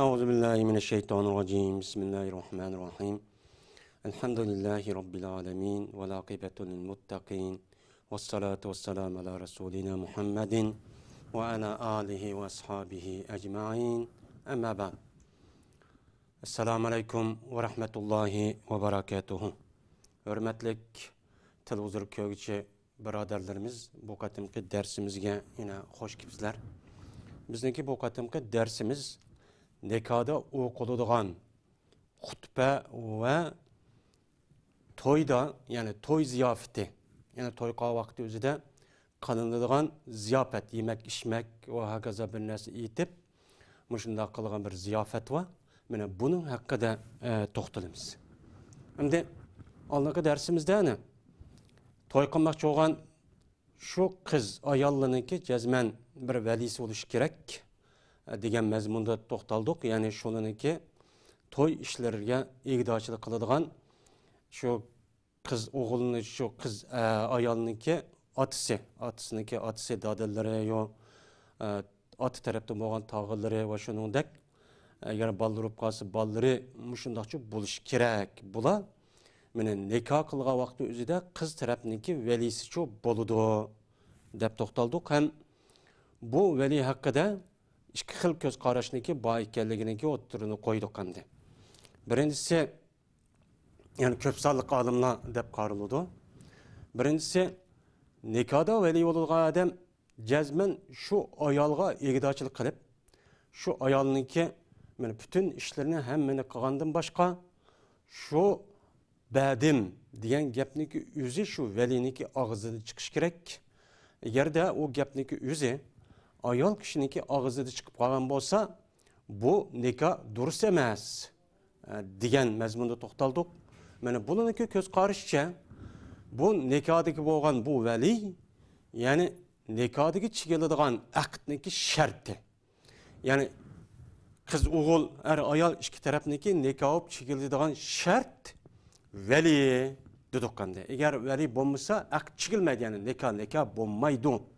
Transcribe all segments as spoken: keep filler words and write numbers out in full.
أعوذ بالله من الشيطان الرجيم. بسم الله الرحمن الرحيم. الحمد لله رب العالمين، والعاقبة للمتقين، والصلاة والسلام على رسولنا محمد وعلى آله وأصحابه أجمعين. أما بعد. السلام عليكم ورحمة الله وبركاته. ھۆرمەتلىك تېلېۋىزور كۆرگۈچى بۇرادەرلىرىمىز، بۇ قېتىمقى دەرسىمىزگە يەنە خوش كېلىپسىلەر. بىزنىڭكى بۇ قېتىمقى دەرسىمىز نىكاھدا ئوقۇلىدىغان خۇتبە ۋە تويدا، يەنى توي زىياپىتى، يەنى توي قىلغان ۋاقتى ئۆزىدە قىلىنىدىغان زىياپەت، يېمەك، ئىچمەك ۋە ھاكازا بىر نەرسە ئېيتىپ، مۇشۇنداق قىلغان بىر زىياپەت بار. مانا بۇنىڭ ھەققىدە، ئە، توختىلىمىز. ئەمدى ئالدىنقى دەرسىمىزدە ئەنە توي قىلماقچى بولغان شۇ قىز ئاياللىرىنىڭكى جەزمەن بىر ۋەلىسى بولۇشى كېرەك، ئە، دېگەن مەزمۇندا توختالدۇق. يەنى شۇلارنىڭكى توي ئىشلىرىگە ئىگىدارچىلىق قىلىدىغان شۇ قىز ئوغۇلنى، شۇ قىز، ئە، ئايالنىڭكى ئاتىسى، ئاتىسىنىڭكى ئاتىسى، دادىلىرى، يو، ئە، ئاتا تەرەپتىن بولغان تاغىلىرى ۋە شۇنىڭدەك، ئەگەر بالىلىرى بولۇپ قالسا، بالىلىرى مۇشۇنداقچە بولۇشى كېرەك. بۇلار مانا نىكاھ قىلغان ۋاقتى ئۆزىدە قىز تەرەپنىڭكى ۋەلىسىچۇ بولىدۇ، دەپ توختالدۇق. ھەم بۇ ۋەلى ھەققىدە ئىككى خىل كۆز قاراشنىڭكى بار ئىكەنلىكىنىڭكى ئوتتۇرىنى قويدۇق ئەمدى. بىرىنچىسى، يەنى كۆپ سانلىق ئالىملار دەپ قارىلىدۇ. بىرىنچىسى، نىكاھدا ۋەلىي بولىدىغان ئادەم جەزمەن شۇ ئايالغا ئىگىدارچىلىق قىلىپ، شۇ ئايالنىڭكى، مانا، پۈتۈن ئىشلىرىنى ھەممىنى قىلغاندىن باشقا، شۇ بەدىم دېگەن گەپنىڭكى ئۆزى شۇ ۋەلىينىڭكى ئاغزىدىن چىقىشى كېرەك. ئەگەردە ئۇ گەپنىڭكى ئۆزى ئايال كىشىنىڭكى ئاغزىدا چىقىپ قالغان بولسا، بۇ نىكاھ دۇرۇس ئەمەس، ئە، دېگەن مەزمۇندا توختالدۇق. مانا بۇنىڭكى كۆز قارىشىچە، بۇ نىكاھدىكى بولغان بۇ ۋەلىي، يەنى نىكاھدىكى چېكىلىدىغان ئەقىدنىڭكى شەرتى. يەنى قىز ئوغۇل، ئەر ئايال ئىككى تەرەپنىڭكى نىكاھ بولۇپ چېكىلىدىغان شەرت ۋەلىي دېدۇق ئەمدى. ئەگەر ۋەلىي بولمىسا، ئەقىد چېكىلمەيدۇ، يەنى نىكاھ، نىكاھ بولمايدۇ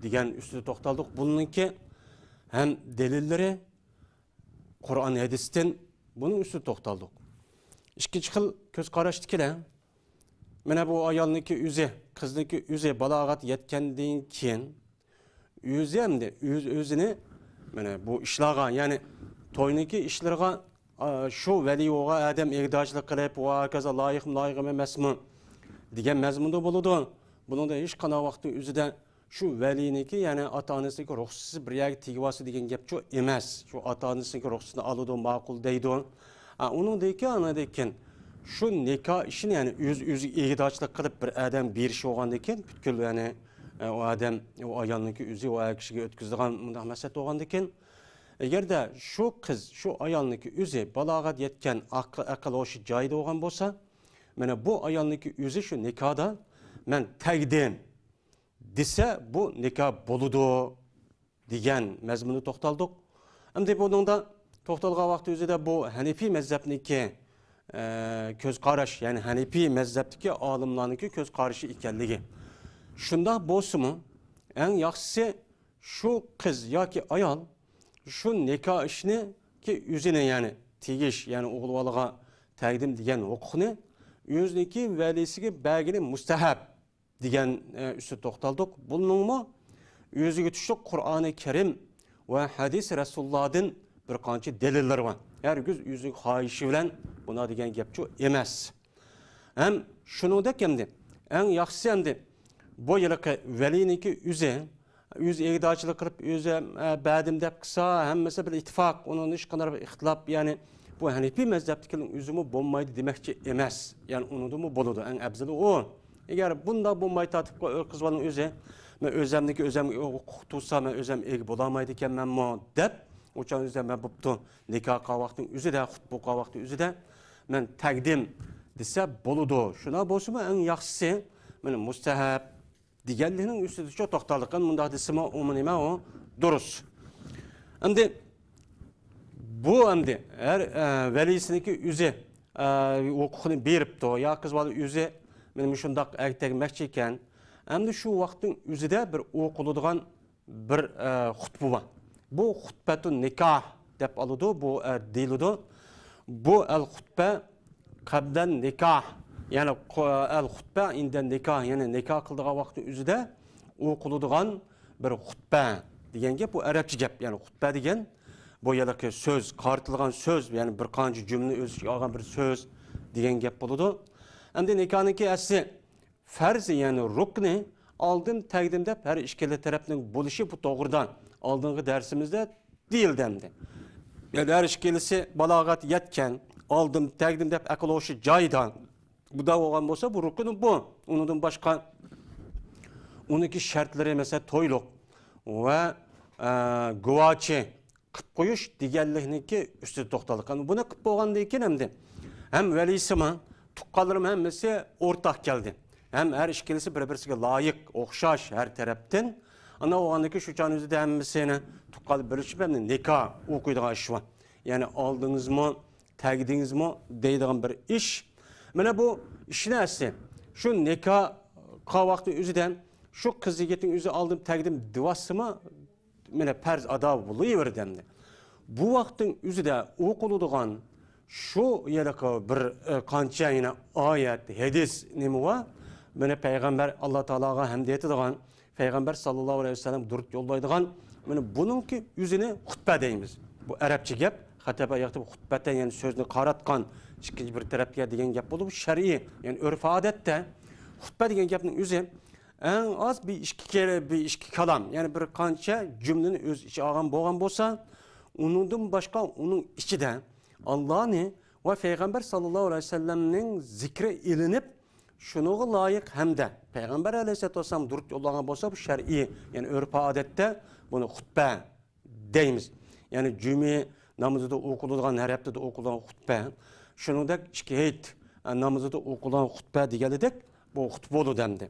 دېگەن ئۈستىدە توختالدۇق. بۇنىڭكى ھەم دەلىللىرى قۇرئان، ھەدىستىن بۇنىڭ ئۈستىدە توختالدۇق. ئىككىنچى خىل كۆز قاراشتىكىلەر، مانا بۇ ئايالنىڭكى ئۆزى، قىزنىڭكى ئۆزى بالاغەت يەتكەندىن كېيىن، ئۆزى ئەمدى ئۆز-، ئۆزىنى مانا بۇ ئىشلارغا، يەنى توينىڭكى ئىشلىرىغا، ئا، شۇ ۋەلىي بولغان ئادەم ئىگىدارچىلىق قىلىپ، ۋە ھاكازا لايىقمۇ، لايىق ئەمەسمۇ دېگەن مەزمۇندا بولىدۇ. بۇنىڭدا ھېچقانداق ۋاقىتنىڭ ئۆزىدە شۇ ۋەلىينىڭكى، يەنى ئاتا-ئانىسىنىڭكى رۇخسىتىسىز بىر يەرگە تېگىۋالسا دېگەن گەپچۇ ئەمەس. شۇ ئاتا-ئانىسىنىڭكى رۇخسىتىنى ئالىدۇ، ماقۇل دەيدۇ. ئا، ئۇنىڭدىن كېيىن، ئاندىن كېيىن شۇ نىكاھ ئىشىنى، يەنى ئۆز-، ئۆزىگە ئىگىدارچىلىق قىلىپ بىر ئادەم بېرىش بولغاندىن كېيىن، پۈتكۈل، يەنى، ئە، ئۇ ئادەم، ئۇ ئايالنىڭكى ئۆزى ئۇ ئەر كىشىگە ئۆتكۈزىدىغان مۇنداق مەسلىھەت بولغاندىن كېيىن، ئەگەردە شۇ قىز، شۇ ئايالنىڭكى ئۆزى بالاغەت يەتكەن، ئەق-، ئەقىل ھوشى جايىدا بولغان بولسا، مانا بۇ ئايالنىڭكى ئۆزى شۇ نىكاھدا مەن تەگدىم دېسە، بۇ نىكاھ بولىدۇ دېگەن مەزمۇندا توختالدۇق. ئەمدى بۇنىڭدا توختالغان ۋاقتى ئۆزىدە بۇ ھەنىفىي مەزھەپنىڭكى، ئە، كۆز قاراش، يەنى ھەنىفىي مەزھەپتىكى ئالىملارنىڭكى كۆز قارىشى ئىكەنلىكى. شۇنداق بولسىمۇ، ئەڭ ياخشىسى شۇ قىز ياكى ئايال شۇ نىكاھ ئىشنىكى ئۆزىنى، يەنى تېگىش، يەنى ئوغۇل بالىغا تەگدىم دېگەن ھوقۇقنى ئۆزىنىڭكى ۋەلىسىگە بەرگىنى مۇستەھەب دېگەن، ئە، ئۈستىدە توختالدۇق. بۇنىڭمۇ ئۆزىگە تۇشلۇق قۇرئانى كەرىم ۋە ھەدىس رەسۇلۇللادىن بىر قانچە دەلىللىرى بار. ھەرگىز ئۆزىنىڭ خاھىشى بىلەن بۇنداق دېگەن گەپچۇ ئەمەس. ھەم شۇنىڭدەك ئەمدى ئەڭ ياخشىسى ئەمدى بۇ ھېلىقى ۋەلىينىڭكى ئۆزى، ئۆزى ئىگىدارچىلىق قىلىپ، ئۆزى، ئە، بەردىم دەپ قىلسا، ھەممىسى بىر ئىتتىپاق، ئۇنىڭدا ھېچقانداق بىر ئىختىلاپ، يەنى بۇ ھەنىپىي مەزھەپتىكىنىڭ ئۆزىمۇ بولمايدۇ دېمەكچى ئەمەس. يەنى ئۇنىڭدىمۇ بولىدۇ، ئەڭ ئەپزىلى ئۇ. ئەگەر بۇنداق بولماي تارتىپ قوي-، قىز بالىنىڭ ئۆزى، مەن ئۆزەمنىكى ئۆزەمگە ھوقۇق تۇرسا، مەن ئۆزەم ئىگە بولالمايدىكەنمەنمۇ دەپ، ئۇ چاغ ئۆزى مەن بوپتۇ، نىكاھ قىلغان ۋاقتىنىڭ ئۆزىدە، خۇتبە قىلغان ۋاقتى ئۆزىدە مەن تەگدىم دېسە بولىدۇ. شۇنداق بولسىمۇ ئەڭ ياخشىسى، مانا مۇستەھەب دېگەنلىكنىڭ ئۈستىدىچۇ توختالدۇق. مۇنداق دېسىمۇ ئۇمۇ نېمە ئۇ؟ دۇرۇس. ئەمدى بۇ ئەمدى ھەر، ئە، ۋەلىسىنىڭكى ئۆزى، ئە، ھوقۇقنى بېرىپتۇ، يا قىز بالا ئۆزى مانا مۇشۇنداق ئەرگە تەگمەكچى ئىكەن. ئەمدى شۇ ۋاقىتنىڭ ئۆزىدە بىر ئوقۇلىدىغان بىر، ئە، خۇتبە بار. بۇ خۇتبەتۇن نىكاھ دەپ ئالىدۇ، بۇ، ئە، دېيىلىدۇ. بۇ ئەل خۇتبە قەبلەن نىكاھ، يەنى قو-، ئەل خۇتبە ئىندەن نىكاھ، يەنى نىكاھ قىلىدىغان ۋاقىتنىڭ ئۆزىدە ئوقۇلىدىغان بىر خۇتبە دېگەن گەپ، بۇ ئەرەبچە گەپ، يەنى خۇتبە دېگەن بۇ يەردىكى سۆز، قارىتىلغان سۆز، يەنى بىر قانچە جۈملىنى ئۆز ئىچىگە ئالغان بىر سۆز دېگەن گەپ بولىدۇ. ئەمدى نىكاھنىڭكى ئەسلى پەرزى، يەنى رۇكنى ئالدىم، تەگدىم دەپ ھەر ئىككىلا تەرەپنىڭ بولۇشى بۇ توغرىدا ئالدىنقى دەرسىمىزدە دېيىلدى ئەمدى. يەنى ھەر ئىككىلىسى بالاغەت يەتكەن، ئالدىم، تەگدىم دەپ ئەقىل ھوشى جايىدا. بۇنداق بولغان بولسا، بۇ رۇكنى بۇ. ئۇنىڭدىن باشقا ئۇنىڭكى شەرتلىرى، مەسىلەن، تويلۇق ۋە، ئە، گۇۋاچى قىپ قويۇش دېگەنلىكنىڭكى ئۈستىدە توختالدۇق. ئەمدى بۇنى قىپ بولغاندىن كېيىن ئەمدى ھەم ۋەلىسىمۇ، تۇغقانلىرىمۇ ھەممىسى ئورتاق كەلدى. ھەم ھەر ئىككىلىسى بىر-بىرسىگە لايىق، ئوخشاش ھەر تەرەپتىن. ئانا بولغاندىن كېيىن شۇ چاغنىڭ ئۆزىدە ھەممىسىنى تۇغقانلار بۆلۈشۈپ، ئەمدى نىكاھ ئوقۇيدىغان ئىش بار. يەنى ئالدىڭىزمۇ، تەگدىڭىزمۇ دەيدىغان بىر ئىش. مانا بۇ ئىشنى ئەسلى شۇ نىكاھ قىلغان ۋاقتى ئۆزىدە شۇ قىز يىگىتنىڭ ئۆزى ئالدىم، تەگدىم دېۋاتسىمۇ، مانا پەرز ئادا بولۇۋېرىدۇ ئەمدى. بۇ ۋاقىتنىڭ ئۆزىدە ئوقۇلىدىغان شۇ يەنە بىر، ئە، قانچە يەنە ئايەت، ھەدىس نېمە بار؟ مانا پەيغەمبەر ئاللا تائالاغا ھەمدە ئېيتىدىغان، پەيغەمبەر ساللاللاھۇ ئەلەيھى ۋەسەللەم دۇرۇت يوللايدىغان، مانا بۇنىڭكى ئۆزىنى خۇتبە دەيمىز. بۇ ئەرەبچە گەپ، خەتەبە ياقتا خۇتبەتەن، يەنى سۆزنى قاراتقان ئىككىنچى بىر تەرەپكە دېگەن گەپ بولىدۇ. بۇ شەرئىي، يەنى ئۆرپ ئادەتتە خۇتبە دېگەن گەپنىڭ ئۆزى ئەڭ ئاز بىر ئىككى كەلە-، بىر ئىككى كالام، يەنى بىر قانچە جۈملىنى ئۆز ئىچىگە ئالغان بولغان بولسا، ئۇنىڭدىن باشقا ئۇنىڭ ئىچىدە ئاللانى ۋە پەيغەمبەر ساللاللاھۇ ئەلەيھى ۋەسەللەمنىڭ زىكرى ئېلىنىپ، شۇنىڭغا لايىق ھەمدە پەيغەمبەر ئەلەيھىسسالاتۇ ۋەسسالام دۇرۇت يوللانغان بولسا، بۇ شەرئىي، يەنى ئۆرپ ئادەتتە بۇنى خۇتبە دەيمىز. يەنى جۈمە نامىزىدا ئوقۇلىدىغان، ھەر ھەپتىدە ئوقۇلىدىغان خۇتبە، شۇنىڭدەك ئىككى ھېيت نامىزىدا ئوقۇلىدىغان خۇتبە دېگەنلىدەك بۇ خۇتبە بولىدۇ ئەمدى.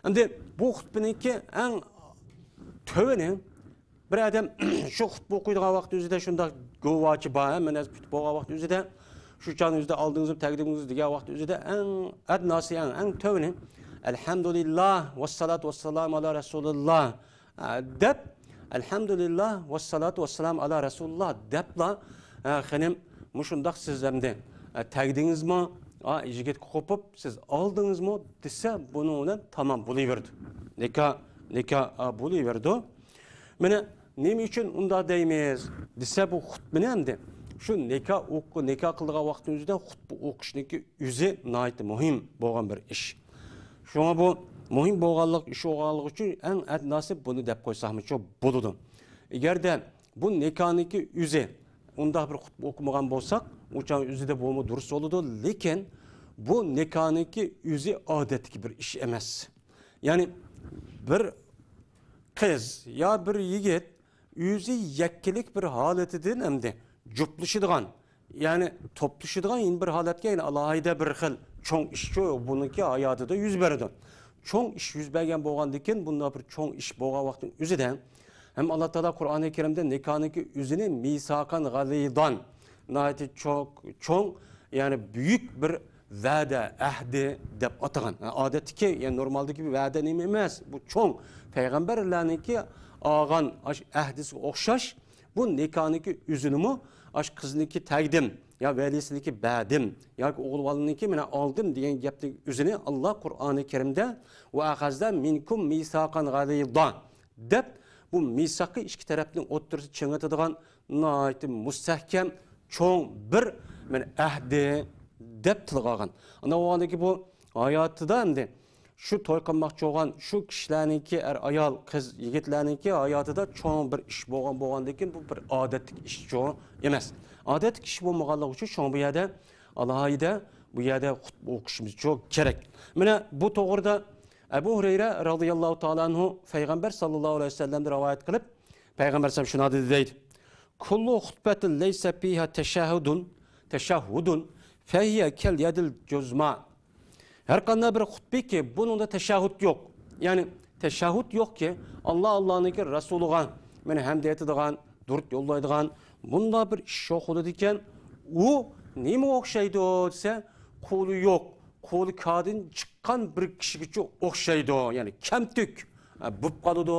ئەمدى بۇ خۇتبىنىڭكى ئەڭ تۆۋىنى، بىر ئادەم شۇ خۇتبە ئوقۇيدىغان ۋاقىت ئۆزىدە شۇنداق گۇۋاچى بار، ھەممە نەرسە پۈتۈپ بولغان ۋاقىت ئۆزىدە، شۇ چاغنىڭ ئۆزىدە ئالدىڭىزمۇ، تەگدىڭىزمۇ دېگەن ۋاقىت ئۆزىدە ئەڭ ئەدناسى، ئەڭ، ئەڭ تۆۋىنى، ئەلھەمدۇلىللاھ ۋەسسالاتۇ ۋەسسالامۇ ئالا رەسۇلىللاھ، ئە، دەپ، ئەلھەمدۇلىللاھ ۋەسسالاتۇ ۋەسسالامۇ ئالا رەسۇلىللاھ دەپلا، ئە، خېنىم، مۇشۇنداق سىز ئەمدى، ئە، تەگدىڭىزمۇ، ئا، يىگىتكە قوپۇپ، سىز ئالدىڭىزمۇ دېسە، بۇنىڭ بىلەن تامام بولۇۋېرىدۇ. نىكاھ، نىكاھ، ئا، بولۇۋېرىدۇ. مانا نېمە ئۈچۈن ئۇنداق دەيمىز دېسە، بۇ خۇتبىنى ئەمدى شۇ نىكاھ ئوقۇ-، نىكاھ قىلىدىغان ۋاقتىمىزدا خۇتبە ئوقۇشنىڭكى ئۆزى ناھايىتى مۇھىم بولغان بىر ئىش. شۇڭا بۇ مۇھىم بولغانلىق، ئىش بولغانلىقى ئۈچۈن ئەڭ ئەدناسى بۇنى دەپ قويساقمۇچۇ بولىدۇ. ئەگەردە بۇ نىكاھنىڭكى ئۆزى ئۇنداق بىر خۇتبە ئوقۇمىغان بولساق، ئۇ چاغ ئۆزىدە بۇمۇ دۇرۇس بولىدۇ. لېكىن بۇ نىكاھنىڭكى ئۆزى ئادەتتىكى بىر ئىش ئەمەس. يەنى بىر قىز يا بىر يىگىت ئۆزى يەككىلىك بىر ھالىتىدىن ئەمدى جۈپلىشىدىغان، يەنى توپلىشىدىغان يەنە بىر ھالەتكە، يەنى ئالاھىدە بىر خىل چوڭ ئىشچۇ بۇنىڭكى ھاياتىدا يۈز بېرىدۇ. چوڭ ئىش يۈز بەرگەن بولغاندىكىن، بۇنداق بىر چوڭ ئىش بولغان ۋاقىتنىڭ ئۆزىدە ھەم ئاللا تائالا قۇرئانى كەرىمدە نىكاھنىڭكى ئۆزىنى مىساقەن غەلىزەن، ناھايىتى چوڭ، چوڭ، يەنى بۈيۈك بىر ۋەدە، ئەھدى دەپ ئاتىغان. ئادەتتىكى، يەنى نورمالدىكى بىر ۋەدە نېمە ئەمەس. بۇ چوڭ پەيغەمبەرلەرنىڭكى ئالغان ئاش ئەھدىسىگە ئوخشاش بۇ نىكاھنىڭكى ئۆزىنىمۇ ئاش قىزنىڭكى تەگدىم، يا ۋەلىسىنىڭكى بەدىم، ياكى ئوغۇل بالىنىڭكى مانا ئالدىم دېگەن گەپنىڭ ئۆزىنى ئاللا قۇرئانى كەرىمدە ۋە ئەخەزنە مىنكۇم مىساقەن غەلىزا دەپ، بۇ مىساققا ئىككى تەرەپنىڭ ئوتتۇرىسىدا چىڭىتىدىغان ناھايىتى مۇستەھكەم، چوڭ بىر، مانا، ئەھدى دەپ تىلغا ئالغان. ئانداق بولغاندىكىن بۇ ھاياتىدا ئەمدى شۇ توي قىلماقچى بولغان شۇ كىشىلەرنىڭكى، ئەر-ئايال، قىز-يىگىتلەرنىڭكى ھاياتىدا چوڭ بىر ئىش بولغان، بولغاندىكىن بۇ بىر ئادەتتىكى ئىشچۇ ئەمەس. ئادەتتىكى ئىش بولمىغانلىقى ئۈچۈن شۇڭا بۇ يەردە ئالاھىدە، بۇ يەردە خۇتبە ئوقۇشىمىزچۇ كېرەك. مانا بۇ توغرىدا ئەبۇ ھۇرەيرە رازىياللاھۇ تائالا ئەنھۇ پەيغەمبەر ساللاللاھۇ ئەلەيھى ۋەسەللەمدىن رىۋايەت قىلىپ، پەيغەمبەر ئەلەيھىسسالام شۇنداق دېدى دەيدۇ: كل خطبة ليس فيها تشهد، تشهد، فهي كاليد الجزماء. ھەر قانداق بىر خۇتبىكى، بۇنىڭدا تەشەھھۇد يوق. يەنى تەشەھھۇد يوقكى، ئاللا، ئاللانىڭكى رەسۇلىغا مانا ھەمدە ئېيتىدىغان، دۇرۇت يوللايدىغان بۇنداق بىر ئىش يوق بولىدىكەن. ئۇ نېمىگە ئوخشايدۇ دېسە، قولى يوق، قولى كادىن چىققان بىر كىشىگىچە ئوخشايدۇ. يەنى كەمتۈك، ئە، بولۇپ قالىدۇ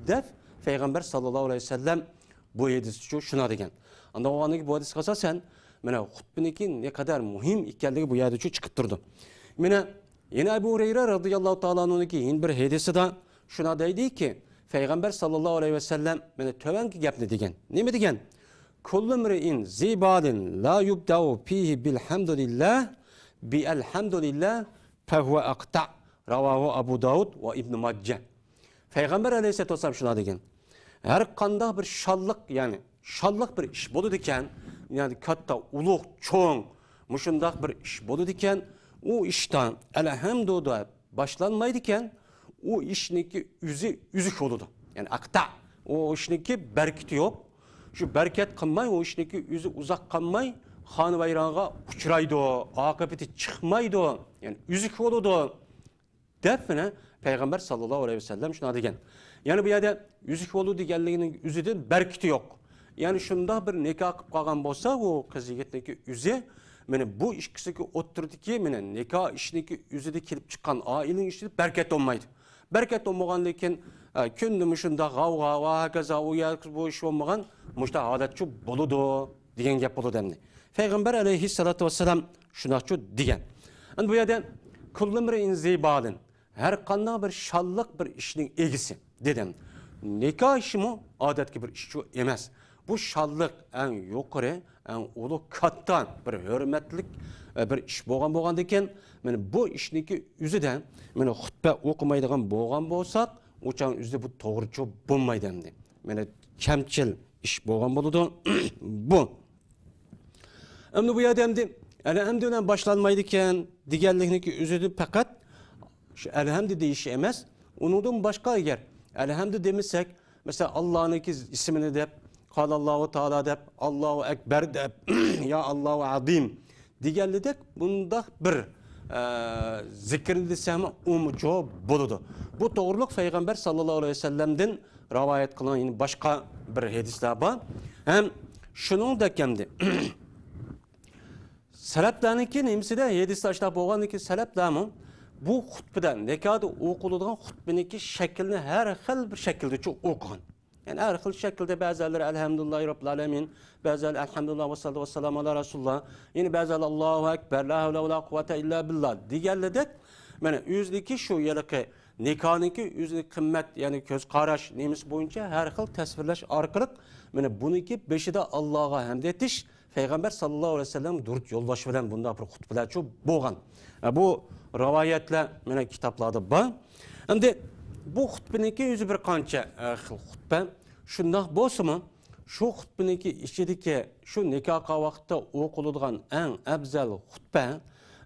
دەپ پەيغەمبەر ساللاللاھۇ ئەلەيھى ۋەسەللەم بۇ ھەدىسچۇ شۇنا دېگەن. ئانداق بولغاندىكىن بۇ ھەدىسكە ئاساسەن، مانا خۇتبىنىڭكى نەقەدەر مۇھىم ئىكەنلىكى بۇ يەردىچۇ چىقىپ تۇرىدۇ. مانا يەنە ئەبۇ ھۇرەيرە رەزىياللاھۇ تائالا ئەنھۇنىڭكى يەنە بىر ھەدىسىدە شۇنا دەيدىكى، پەيغەمبەر ساللاللاھۇ ئەلەيھى ۋەسەللەم مانا تۆۋەنكى گەپنى دېگەن. نېمە دېگەن؟ كل امرئ ذي بال لا يبدأ فيه بالحمد لله، بالحمد لله، فهو أقطع. رواه أبو داود وابن ماجه. پەيغەمبەر ئەلەيھىسسالاتۇ ۋەسسالام شۇنداق دېگەن. ھەر قانداق بىر شانلىق، يەنى شانلىق بىر ئىش بولىدىكەن، يەنى كاتتا، ئۇلۇغ، چوڭ، مۇشۇنداق بىر ئىش بولىدىكەن، ئۇ ئىشتا ئەلھەمدۇ دەپ باشلانمايدىكەن، ئۇ ئىشنىڭكى ئۆزى ئۈزۈك بولىدۇ. يەنى ئەقتە، ئۇ ئىشنىڭكى بەرىكىتى يوق. شۇ بەرىكەت قىلماي، ئۇ ئىشنىڭكى ئۆزى ئۇزاق قالماي خانىۋەيرانغا ئۇچرايدۇ، ئاقىۋىتى چىقمايدۇ، يەنى ئۈزۈك بولىدۇ، دەپ مانا پەيغەمبەر ساللاللاھۇ ئەلەيھى ۋەسەللەم شۇنداق دېگەن. يەنى بۇ يەردە ئۈزۈك بولىدۇ دېگەنلىكىنىڭ ئۆزىدىن بەرىكىتى يوق. يەنى شۇنداق بىر نىكاھ قىلىپ قالغان بولسا، ئۇ قىز يىگىتنىڭكى ئۆزى، مانا بۇ ئىككىسىنىڭكى ئوتتۇرىدىكى، مانا نىكاھ ئىشىنىڭكى ئۆزىدە كېلىپ چىققان ئائىلىنىڭ ئىچىدە بەرىكەت بولمايدۇ. بەرىكەت بولمىغاندىن كېيىن، ئە، كۈندە مۇشۇنداق غەۋغا ۋە ھاكازا، ئۇ يەر بۇ ئىش بولمىغان، مۇشۇنداق ھالەتچۇ بولىدۇ دېگەن گەپ بولىدۇ ئەمدى. پەيغەمبەر ئەلەيھىسسالاتۇ ۋەسسالام شۇنداقچۇ دېگەن. ئەمدى بۇ يەردە كل امرئ ذي بال، ھەر قانداق بىر شانلىق بىر ئىشنىڭ ئىگىسى دېدىم. نىكاھ ئىشىمۇ ئادەتتىكى بىر ئىشچۇ ئەمەس. بۇ شانلىق ئەڭ يۇقىرى، ئەڭ ئۇلۇغ، كاتتا بىر ھۆرمەتلىك، ئە، بىر ئىش بولغان بولغاندىكىن، مانا بۇ ئىشنىڭكى ئۆزىدە مانا خۇتبە ئوقۇمايدىغان بولغان بولساق، ئۇ چاغنىڭ ئۆزىدە بۇ توغرىچۇ بولمايدۇ ئەمدى. مانا كەمچىل ئىش بولغان بولىدۇ. بۇ ئەمدى بۇ يەردە ئەمدى ئەلھەمدۇ بىلەن باشلانمايدىكەن دېگەنلىكنىڭكى ئۆزىدىن پەقەت شۇ ئەلھەمدۇ دېيىش ئەمەس، ئۇنىڭدىن باشقا ئەگەر ئەلھەمدۇ دېمىسەك، مەسىلەن، ئاللانىڭكى ئىسمىنى دەپ، قالاللاھۇ تائالا دەپ، ئاللاھۇ ئەكبەر دەپ، يا ئاللاھۇ ئەزىم دېگەنلىدەك بۇنداق بىر، ئە، زىكىرنى دېسەم ئۇمۇچۇ بولىدۇ. بۇ توغرىلىق پەيغەمبەر ساللاللاھۇ ئەلەيھى ۋەسەللەمدىن رىۋايەت قىلىنغان يەنە باشقا بىر ھەدىسلەر بار. ھەم شۇنىڭدەك ئەمدى سەلەپلەرنىڭكى نېمىسىدە ھەدىستە ئاشۇنداق بولغاندىكىن، سەلەپلەرمۇ بۇ خۇتبىدە، نىكاھدا ئوقۇلىدىغان خۇتبىنىڭكى شەكلىنى ھەر خىل بىر شەكىلدىچۇ ئوقۇغان. يەنى ھەر خىل شەكىلدە، بەزىلەر ئەلھەمدۇلىللاھى رەببىل ئالەمىن، بەزىلەر ئەلھەمدۇلىللاھ ۋەسسالاتۇ ۋەسسالامۇ ئالا رەسۇلىللاھ، يەنە بەزىلەر ئاللاھۇ ئەكبەر، لا ھەۋلە ۋەلا قۇۋۋەتە ئىللا بىللاھ دېگەنلىدەك، مانا ئۆزىنىڭكى شۇ ھېلىقى نىكاھنىڭكى ئۆزىنىڭ قىممەت، يەنى كۆز قاراش نېمىسى بويىچە ھەر خىل تەسۋىرلەش ئارقىلىق، مانا بۇنىڭكى بېشىدا ئاللاغا ھەمد ئېيتىش، پەيغەمبەر ساللاللاھۇ ئەلەيھى ۋەسەللەم دۇرۇت يولداش بىلەن بۇنداق بىر خۇتبىلەرچۇ بولغان. ئە، بۇ رىۋايەتلەر مانا كىتابلاردا بار. ئەمدى بۇ خۇتبىنىڭكى ئۆزى بىر قانچە، ئە، خىل خۇتبە. شۇنداق بولسىمۇ، شۇ خۇتبىنىڭكى ئىچىدىكى شۇ نىكاھ قىلغان ۋاقىتتا ئوقۇلىدىغان ئەڭ ئەۋزەل خۇتبە،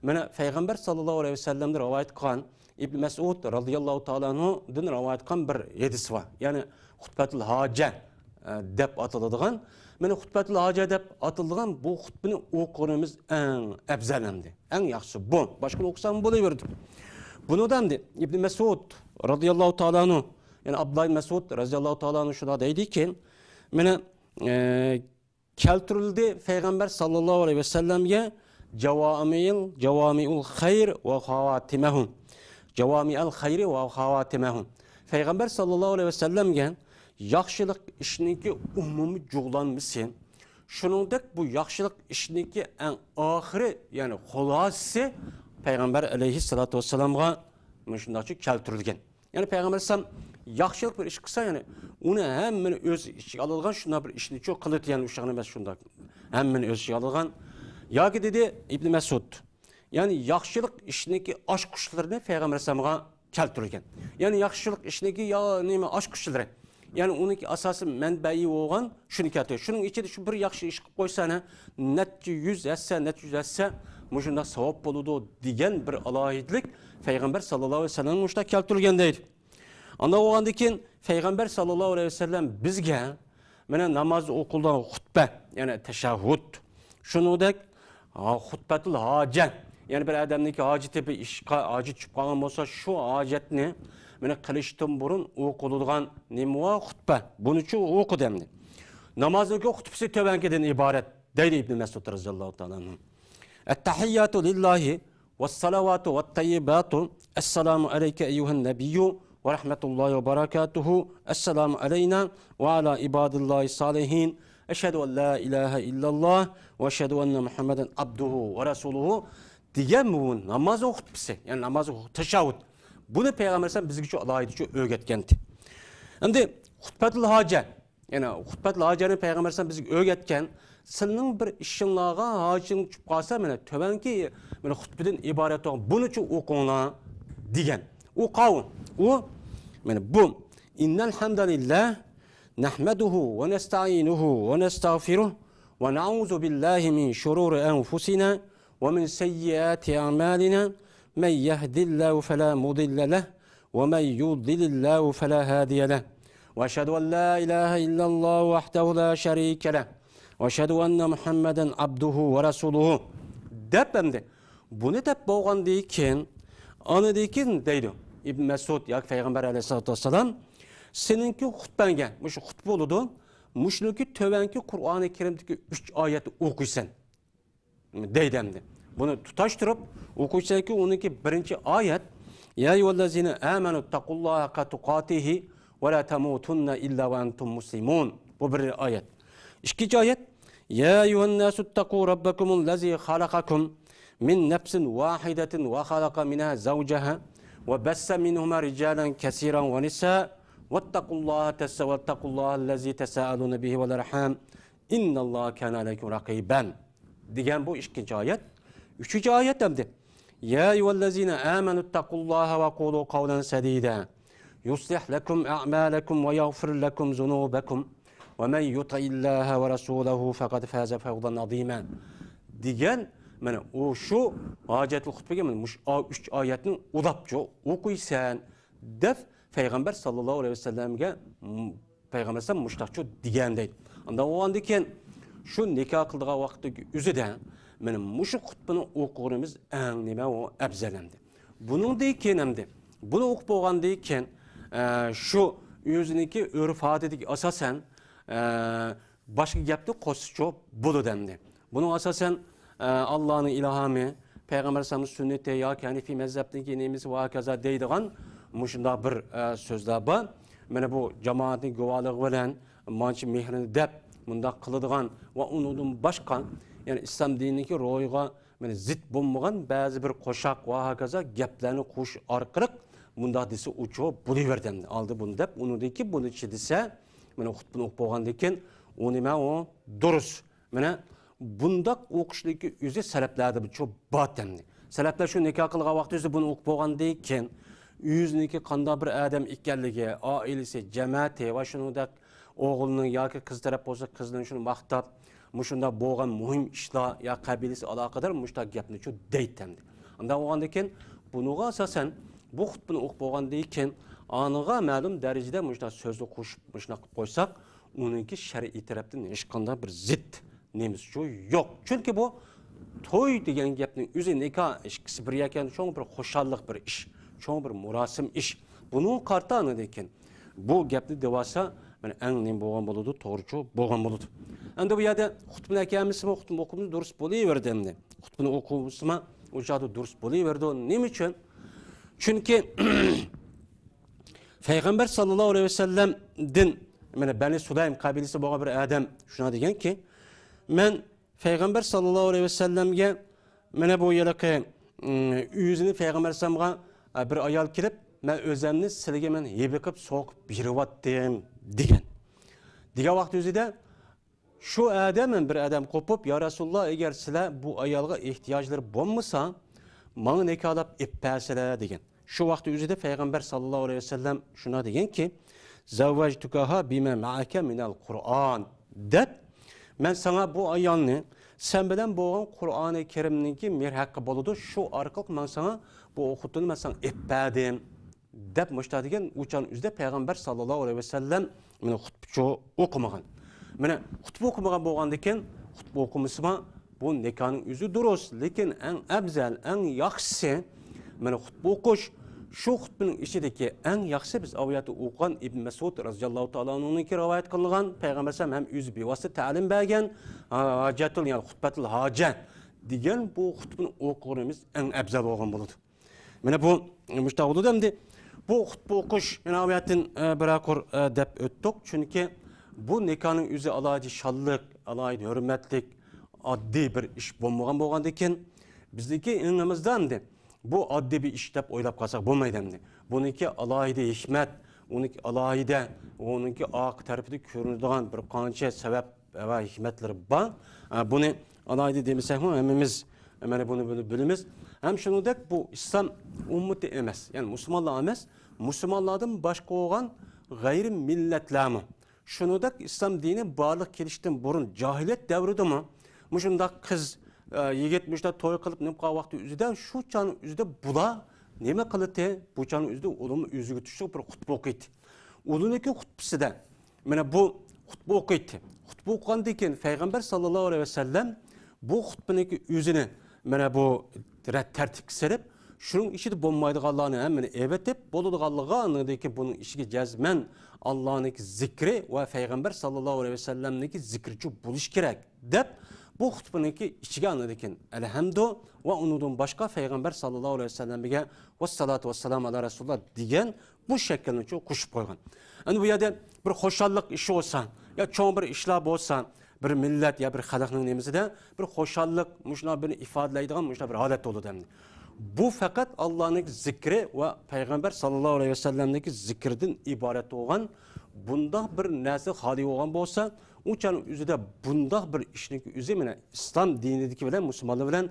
مانا پەيغەمبەر ساللاللاھۇ ئەلەيھى ۋەسەللەمدىن رىۋايەت قىلغان ئىبن مەسئۇد رازىياللاھۇ تائالا ئەنھۇدىن رىۋايەت قىلغان بىر ھەدىس بار. يەنى خۇتبەتۇل ھاجە، ئە، دەپ ئاتىلىدىغان. مانا خۇتبەتۇل ھاجە دەپ ئاتىلىدىغان بۇ خۇتبىنى ئوقۇغىنىمىز ئەڭ ئەۋزەل ئەمدى. ئەڭ ياخشىسى بۇ. باشقىنى ئوقۇسام بولۇۋېرىدۇ. بۇنىڭدا ئەمدى ئىبن مەسئۇد رازىياللاھۇ تائالا ئەنھۇ، يەنى ئابدۇللا ئىبن مەسئۇد رازىياللاھۇ تائالا ئەنھۇ شۇنداق دەيدىكى، مانا، ئە، كەلتۈرۈلدى پەيغەمبەر ساللاللاھۇ ئەلەيھى ۋەسەللەمگە جاۋامىئىل، جاۋامىئۇل خەير ۋە خاۋاتىمەھۇ. جاۋامىئەل خەيرى ۋە خاۋاتىمەھۇ. پەيغەمبەر ساللاللاھۇ ئەلەيھى ۋەسەللەمگە ياخشىلىق ئىشنىڭكى ئومۇمىي جۇغلانمىسى، شۇنىڭدەك بۇ ياخشىلىق ئىشنىڭكى ئەڭ ئاخىرى، يەنى خۇلاسىسى پەيغەمبەر ئەلەيھىسسالاتۇ ۋەسسالامغا مۇشۇنداقچە كەلتۈرۈلگەن. يەنى پەيغەمبەر ئەلەيھىسسالام ياخشىلىق بىر ئىش قىلسا، يەنى ئۇنى ھەممىنى ئۆز ئىچىگە ئالىدىغان شۇنداق بىر ئىشنىچۇ قىلىدۇ، يەنى ئۇشۇغان ئەمەس شۇنداق. ھەممىنى ئۆز ئىچىگە ئالىدىغان. ياكى دېدى ئىبن مەسئۇد، يەنى ياخشىلىق ئىشنىڭكى ئاچقۇچلىرىنى پەيغەمبەر ئەلەيھىسسالامغا كەلتۈرۈلگەن. يەنى ياخشىلىق ئىشنىڭكى يا نېمە ئاچقۇچلىرى. يەنى ئۇنىڭكى ئاساسىي مەنبەيى بولغان شۇنى كەلتۈرگەن. شۇنىڭ ئىچىدە شۇ بىر ياخشى ئىش قىلىپ قويسا، نە-، نەچچە يۈز ھەسسە، نەچچە يۈز ھەسسە مۇشۇنداق ساۋاب بولىدۇ دېگەن بىر ئالاھىدىلىك پەيغەمبەر ساللاللاھۇ ئەلەيھى ۋەسەللەم مۇشۇنداق كەلتۈرۈلگەن دەيدۇ. ئانداق بولغاندىن كېيىن پەيغەمبەر ساللاللاھۇ ئەلەيھى ۋەسەللەم بىزگە مانا ناماز ئوقۇلىدىغان خۇتبە، يەنى تەشەھھۇد، شۇنىڭدەك، ھا، خۇتبەتۇل ھاجە، يەنى بىر ئادەمنىڭكى ھاجىتى بىر ئىشقا ھاجەت چۈشۈپ قالغان بولسا، شۇ ھاجەتنى مانا قىلىشتىن بۇرۇن ئوقۇلىدىغان نېمە بار؟ خۇتبە. بۇنىچۇ ئوقۇدى ئەمدى. نامازنىڭكى خۇتبىسى تۆۋەنكىدىن ئىبارەت، دەيدۇ ئىبن مەسئۇد رازىياللاھۇ تائالا ئەنھۇ. التحيات لله والصلوات والطيبات، السلام عليك أيها النبي ورحمة الله وبركاته. السلام علينا وعلى عباد الله الصالحين. أشهد أن لا إله إلا الله وأشهد أن محمدا عبده ورسوله دېگەن بۇ نامازنىڭ خۇتبىسى، يەنى ناماز تەشەھھۇد. بۇنى پەيغەمبەر ئەلەيھىسسالام بىزگىچە ئالاھىدىچە ئۆگەتكەنتى. ئەمدى خۇتبەتۇل ھاجە، يەنى خۇتبەتۇل ھاجەنى پەيغەمبەر ئەلەيھىسسالام بىزگە ئۆگەتكەن، سىلىنىڭ بىر ئىشىڭلارغا ھاجىتىڭ چۈشۈپ قالسا، مانا تۆۋەنكى مانا خۇتبىدىن ئىبارەت بولغان بۇنىچۇ ئوقۇڭلار دېگەن. ئۇ قاۋۇ، ئۇ مانا بۇ. إن الحمد لله نحمده ونستعينه ونستغفره ونعوذ بالله من شرور أنفسنا ومن سيئات أعمالنا، من يهد الله فلا مضل له ومن يضلل الله فلا هادي له، وأشهد أن لا إله إلا الله وحده لا شريك له، وأشهد أن محمدا عبده ورسوله دەپ ئەمدى بۇنى دەپ بولغاندىن كېيىن، ئاندىن كېيىن دەيدۇ ئىبن مەسئۇد ياكى پەيغەمبەر ئەلەيھىسسالاتۇ ۋەسسالام، سېنىڭكى خۇتبەڭگە، مۇشۇ خۇتبە بولىدۇ، مۇشۇنىڭكى تۆۋەنكى قۇرئانى كەرىمدىكى ئۈچ ئايەتنى ئوقۇيسەن. دەيدۇ ئەمدى. بۇنى تۇتاشتۇرۇپ ئوقۇيسەنكى، ئۇنىڭكى بىرىنچى ئايەت، يا أيها الذين آمنوا اتقوا الله حق تقاته ولا تموتن إلا وأنتم مسلمون. بۇ بىر ئايەت. ئىككىنچى ئايەت، يا أيها الناس اتقوا ربكم الذي خلقكم من نفس واحدة وخلق منها زوجها وبث منهما رجالا كثيرا ونساء واتقوا الله تس-، واتقوا الله الذي تساءلون به والأرحام إن الله كان عليكم رقيبا دېگەن بۇ ئىككىنچى ئايەت. ئۈچىنچى ئايەت ئەمدى. يا أيها الذين آمنوا اتقوا الله وقولوا قولا سديدا يصلح لكم أعمالكم ويغفر لكم ذنوبكم ومن يطع الله ورسوله فقد فاز فوزا عظيما دېگەن، مانا ئۇ شۇ ھاجەتلىك خۇتبىگە مانا مۇشۇ ئا-، ئۈچ ئايەتنى ئۇلاپچۇ ئوقۇيسەن دەپ پەيغەمبەر ساللاللاھۇ ئەلەيھى ۋەسەللەمگە پەيغەمبەر ئەلەيھىسسالام مۇشۇنداقچۇ دېگەن دەيدۇ. ئاندىن بولغاندىن كېيىن شۇ نىكاھ قىلىدىغان ۋاقىتتىكى ئۆزىدە مانا مۇشۇ خۇتبىنى ئوقۇغىنىمىز ئەڭ نېمە ئۇ ئەپزەل ئەمدى. بۇنىڭدىن كېيىن ئەمدى بۇنى ئوقۇپ بولغاندىن كېيىن، ئە، شۇ ئۆزىنىڭكى ئۆرپ-ئادىتىگە ئاساسەن، ئە، باشقا گەپنى قوشسىچۇ بولىدۇ ئەمدى. بۇنىڭ ئاساسەن، ئە، ئاللانىڭ ئىلھامى، پەيغەمبەر ئەلەيھىسسالامنىڭ سۈننىتى ياكى ھەنىفىي مەزھەپنىڭكى نېمىسى ۋە ھاكازا دەيدىغان مۇشۇنداق بىر، ئە، سۆزلەر بار. مانا بۇ جامائەتنىڭ گۇۋاھلىقى بىلەن مانچە مېھرىنى دەپ مۇنداق قىلىدىغان ۋە ئۇنىڭدىن باشقا، يەنى ئىسلام دىنىنىڭكى روھىغا مانا زىت بولمىغان بەزى بىر قوشاق ۋە ھاكازا گەپلەرنى قوشۇش ئارقىلىق مۇنداق دېسە ئۇچۇ بولۇۋەردى ئەمدى. ئالدى بۇنى دەپ، ئۇنىڭدىن كېيىن بۇنى چى دېسە، مانا خۇتبىنى ئوقۇپ بولغاندىن كېيىن ئۇ نېمە ئۇ دۇرۇس. مانا بۇنداق ئوقۇشنىڭكى ئۆزى سەلەپلەردە بىر چوپ بار ئەمدى. سەلەپلەر شۇ نىكاھ قىلغان ۋاقتى ئۆزى بۇنى ئوقۇپ بولغاندىن كېيىن، ئۆزىنىڭكى قانداق بىر ئادەم ئىكەنلىكى، ئائىلىسى، جەمەتى ۋە شۇنىڭدەك ئوغلىنىڭ ياكى قىز تەرەپ بولسا، قىزىنىڭ شۇنى ماختاپ، مۇشۇنداق بولغان مۇھىم ئىشلار يا قەبىلىسى ئالاقىدار مۇشۇنداق گەپنىچۇ دەيتتى ئەمدى. ئانداق بولغاندىن كېيىن، بۇنىڭغا ئاساسەن، بۇ خۇتبىنى ئوقۇپ بولغاندىن كېيىن، ئانىغا مەلۇم دەرىجىدە مۇشۇنداق سۆزنى قوشۇپ، مۇشۇنداق قىلىپ قويساق، ئۇنىڭكى شەرئىي تەرەپتىن ھېچقانداق بىر زىت نېمىسىچۇ يوق. چۈنكى بۇ توي دېگەن گەپنىڭ ئۆزى، نىكاھ ئىككىسى بىر ئىكەن، چوڭ بىر خۇشاللىق بىر ئىش، چوڭ بىر مۇراسىم ئىش. بۇنىڭغا قارىتا ئاندىن كېيىن بۇ گەپنى دېۋالسا، مانا ئەڭ نېمە بولغان بولىدۇ، توغرىچۇ بولغان بولىدۇ. ئەمدى بۇ يەردە خۇتبىنى ئەكەلمىسىمۇ، خۇتبە ئوقۇمىسا دۇرۇس بولۇۋېرىدۇ ئەمدى. خۇتبىنى ئوقۇمىسىمۇ ئۇ چاغدا دۇرۇس بولۇۋېرىدۇ. نېمە ئۈچۈن؟ چۈنكى پەيغەمبەر ساللاللاھۇ ئەلەيھى ۋەسەللەمدىن، مانا بەنى سۇلايم قەبىلىسى بولغان بىر ئادەم شۇنداق دېگەنكى، مەن پەيغەمبەر ساللاللاھۇ ئەلەيھى ۋەسەللەمگە، مانا بۇ ھېلىقى، ئىم، ئۆزىنى پەيغەمبەر ئەلەيھىسسالامغا، ئە، بىر ئايال كېلىپ، مەن ئۆزەمنى سىلىگە مەن ھەدىيە قىلىپ سوقۇپ بېرىۋاتتىم دېگەن. دېگەن ۋاقىت ئۆزىدە شۇ ئادەم بىر ئادەم قوپۇپ، يا رەسۇلاللا، ئەگەر سىلەر بۇ ئايالغا ئېھتىياجلىرى بولمىسا، ماڭا نىكاھلاپ ئېلىپ بەرسىلە دېگەن. شۇ ۋاقىت ئۆزىدە پەيغەمبەر ساللاللاھۇ ئەلەيھى ۋەسەللەم شۇنداق دېگەنكى، زەۋۋەجتۇكاھا بىما مەئەكە مىنەل قۇرئان دەپ، مەن ساڭا بۇ ئايالنى سەن بىلەن بولغان قۇرئانى كەرىمنىڭكى مېھىر ھەققى بولىدۇ، شۇ ئارقىلىق مەن ساڭا بۇ خوتۇننى مەن ساڭا ئېلىپ بەردىم دەپ مۇشۇنداق دېگەن. ئۇ چاغنىڭ ئۆزىدە پەيغەمبەر ساللاللاھۇ ئەلەيھى ۋەسەللەم مانا خۇتبىچۇ ئوقۇمىغان. مانا خۇتبە ئوقۇمىغان بولغاندىكىن، خۇتبە ئوقۇمىسىمۇ بۇ نىكاھنىڭ ئۆزى دۇرۇس، لېكىن ئەڭ ئەۋزەل، ئەڭ ياخشىسى مانا خۇتبە ئوقۇش. شۇ خۇتبىنىڭ ئىچىدىكى ئەڭ ياخشىسى بىز ئاۋۇ يەردە ئوقۇغان ئىبن مەسئۇد رەزىياللاھۇ تائالا ئەنھۇنىڭكى رىۋايەت قىلغان، پەيغەمبەر ئەلەيھىسسالام ھەم ئۆزى بىۋاسىتە تەلىم بەرگەن، ھاجەتۇل، يەنى خۇتبەتۇل ھاجە دېگەن بۇ خۇتبىنى ئوقۇغىنىمىز ئەڭ ئەۋزەل بولغان بولىدۇ. مانا بۇ مۇشۇنداق بولىدۇ ئەمدى. بۇ خۇتبە ئوقۇش ئىناۋىيەتتىن، ئە، بىرەر قۇر، ئە، دەپ ئۆتتۇق. چۈنكى بۇ نىكاھنىڭ ئۆزى ئالاھىدە شانلىق، ئالاھىدە ھۆرمەتلىك، ئاددىي بىر ئىش بولمىغان بولغاندىكىن، بىزنىڭكى ئېڭىمىزدا ئەمدى بۇ ئاددىي بىر ئىش دەپ ئويلاپ قالساق بولمايدۇ ئەمدى. بۇنىڭكى ئالاھىدە ھېكمەت، ئۇنىڭكى ئالاھىدە، ئۇنىڭكى ئارقا تەرىپىدە كۆرۈنىدىغان بىر قانچە سەۋەب ۋە ھېكمەتلىرى بار. ئە، بۇنى ئالاھىدە دېمىسەكمۇ ھەممىمىز مانا بۇنى بىل-، بىلىمىز. ھەم شۇنىڭدەك بۇ ئىسلام ئۈممىتى ئەمەس، يەنى مۇسۇلمانلار ئەمەس، مۇسۇلمانلاردىن باشقا بولغان غەيرىي مىللەتلەرمۇ. شۇنىڭدەك ئىسلام دىنى بارلىققا كېلىشتىن بۇرۇن جاھىلىيەت دەۋرىدىمۇ مۇشۇنداق قىز، ئە، يىگىت مۇشۇنداق توي قىلىپ نېمە قىلغان ۋاقتى ئۆزىدە، شۇ چاغنىڭ ئۆزىدە بۇلار نېمە قىلىتى؟ بۇ چاغنىڭ ئۆزىدە ئۇلارمۇ ئۆزىگە تۇشلۇق بىر خۇتبە ئوقۇيتتى. ئۇلارنىڭكى خۇتبىسىدە مانا بۇ خۇتبە ئوقۇيتتى. خۇتبە ئوقۇغاندىن كېيىن پەيغەمبەر ساللاللاھۇ ئەلەيھى ۋەسەللەم بۇ خۇتبىنىڭكى ئۆزىنى مانا بۇ رەت تەرتىپكە سېلىپ، شۇنىڭ ئىچىدە بولمايدىغانلارنى ھەممىنى ئېۋىتىپ، بولىدىغانلىقىغا ئاندىن كېيىن بۇنىڭ ئىچىگە جەزمەن ئاللانىڭكى زىكرى ۋە پەيغەمبەر ساللاللاھۇ ئەلەيھى ۋەسەللەمنىڭكى زىكرىچۇ بولۇشى كېرەك دەپ، بۇ خۇتبىنىڭكى ئىچىگە ئاندىن كېيىن ئەلھەمدۇ ۋە ئۇنىڭدىن باشقا پەيغەمبەر ساللاللاھۇ ئەلەيھى ۋەسەللەمگە ۋەسسالاتۇ ۋەسسالامۇ ئەلا رەسۇلىللا دېگەن بۇ شەكىلنى چوڭ قوشۇپ قويغان. ئەمدى بۇ يەردە بىر خۇشاللىق ئىشى بولسا، يا چوڭ بىر ئىشلار بولسا، بىر مىللەت يا بىر خەلقنىڭ نېمىسىدە بىر خۇشاللىق، مۇشۇنداق بىر ئىپادىلەيدىغان مۇشۇنداق بىر ھالەت بولىدۇ ئەمدى. بۇ پەقەت ئاللانىڭ زىكرى ۋە پەيغەمبەر ساللاللاھۇ ئەلەيھى ۋەسەللەمنىڭكى زىكرىدىن ئىبارەت بولغان بۇنداق بىر نەرسە خالىي بولغان بولسا، ئۇ چاغنىڭ ئۆزىدە بۇنداق بىر ئىشنىڭكى ئۆزى مانا ئىسلام دىنىدىكى بىلەن مۇسۇلمانلار بىلەن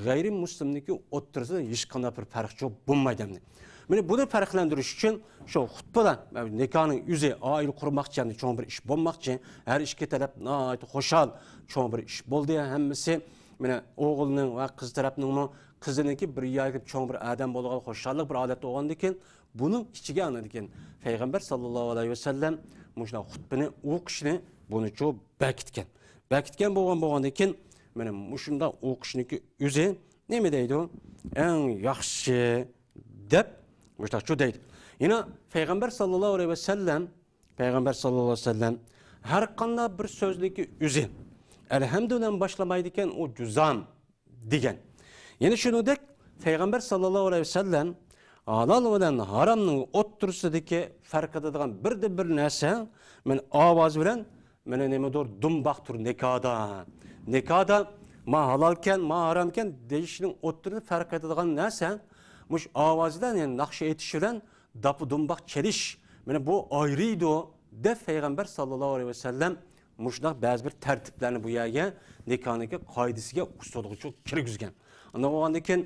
غەيرىي مۇسلىمنىڭكى ئوتتۇرىسىدا ھېچقانداق بىر پەرق چوق بولمايدۇ ئەمدى. مانا بۇنى پەرقلەندۈرۈش ئۈچۈن شۇ خۇتبىدا نىكاھنىڭ ئۆزى، ئائىلە قۇرماقچى، يەنى چوڭ بىر ئىش بولماقچى، ھەر ئىككى تەرەپ ناھايىتى خۇشال، چوڭ بىر ئىش بولدى، ھەممىسى مانا ئوغۇلنىڭ ۋە قىز تەرەپنىڭمۇ، قىزىنىڭكى بىر يەرگە چوڭ بىر ئادەم بولىدىغان خۇشاللىق بىر ھالەتتە بولغاندىن كېيىن، بۇنىڭ ئىچىگە ئاندىن كېيىن پەيغەمبەر ساللاللاھۇ ئەلەيھى ۋەسەللەم مۇشۇنداق خۇتبىنى ئوقۇشنى بۇنىچۇ بەكىتكەن. بەكىتكەن بولغان، بولغاندىن كېيىن، مانا مۇشۇنداق ئوقۇشنىڭكى ئۆزى نېمە دەيدۇ؟ ئەڭ ياخشى دەپ مۇشۇنداقچۇ دەيدۇ. يەنە پەيغەمبەر ساللاللاھۇ ئەلەيھى ۋەسەللەم، پەيغەمبەر ساللاللاھۇ ئەلەيھى ۋەسەللەم ھەر قانداق بىر سۆزنىڭكى ئۆزى ئەلھەمدۇ بىلەن باشلىمايدىكەن، ئۇ جۇزام دېگەن. يەنە شۇنىڭدەك پەيغەمبەر ساللاللاھۇ ئەلەيھى ۋەسەللەم ھالال بىلەن ھارامنىڭ ئوتتۇرىسىدىكى پەرق قىلىدىغان بىردىن بىر نەرسە، مانا ئاۋاز بىلەن، مانا نېمىدۇر، دۇمباقتۇر نىكاھدا. نىكاھدا ما ھالالكەن، ما ھارامكەن دېيىشنىڭ ئوتتۇرىدا پەرق قىلىدىغان نەرسە مۇشۇ ئاۋاز بىلەن، يەنى ناخشا ئېيتىش بىلەن داپا دۇمباق چېلىش، مانا بۇ ئايرىيدۇ دەپ پەيغەمبەر ساللاللاھۇ ئەلەيھى ۋەسەللەم مۇشۇنداق بەزى بىر تەرتىپلەرنى بۇ يەرگە نىكاھنىڭكى قائىدىسىگە، ئۇسۇلىغىچۇ كىرگۈزگەن. ئاندىن بولغاندىن كېيىن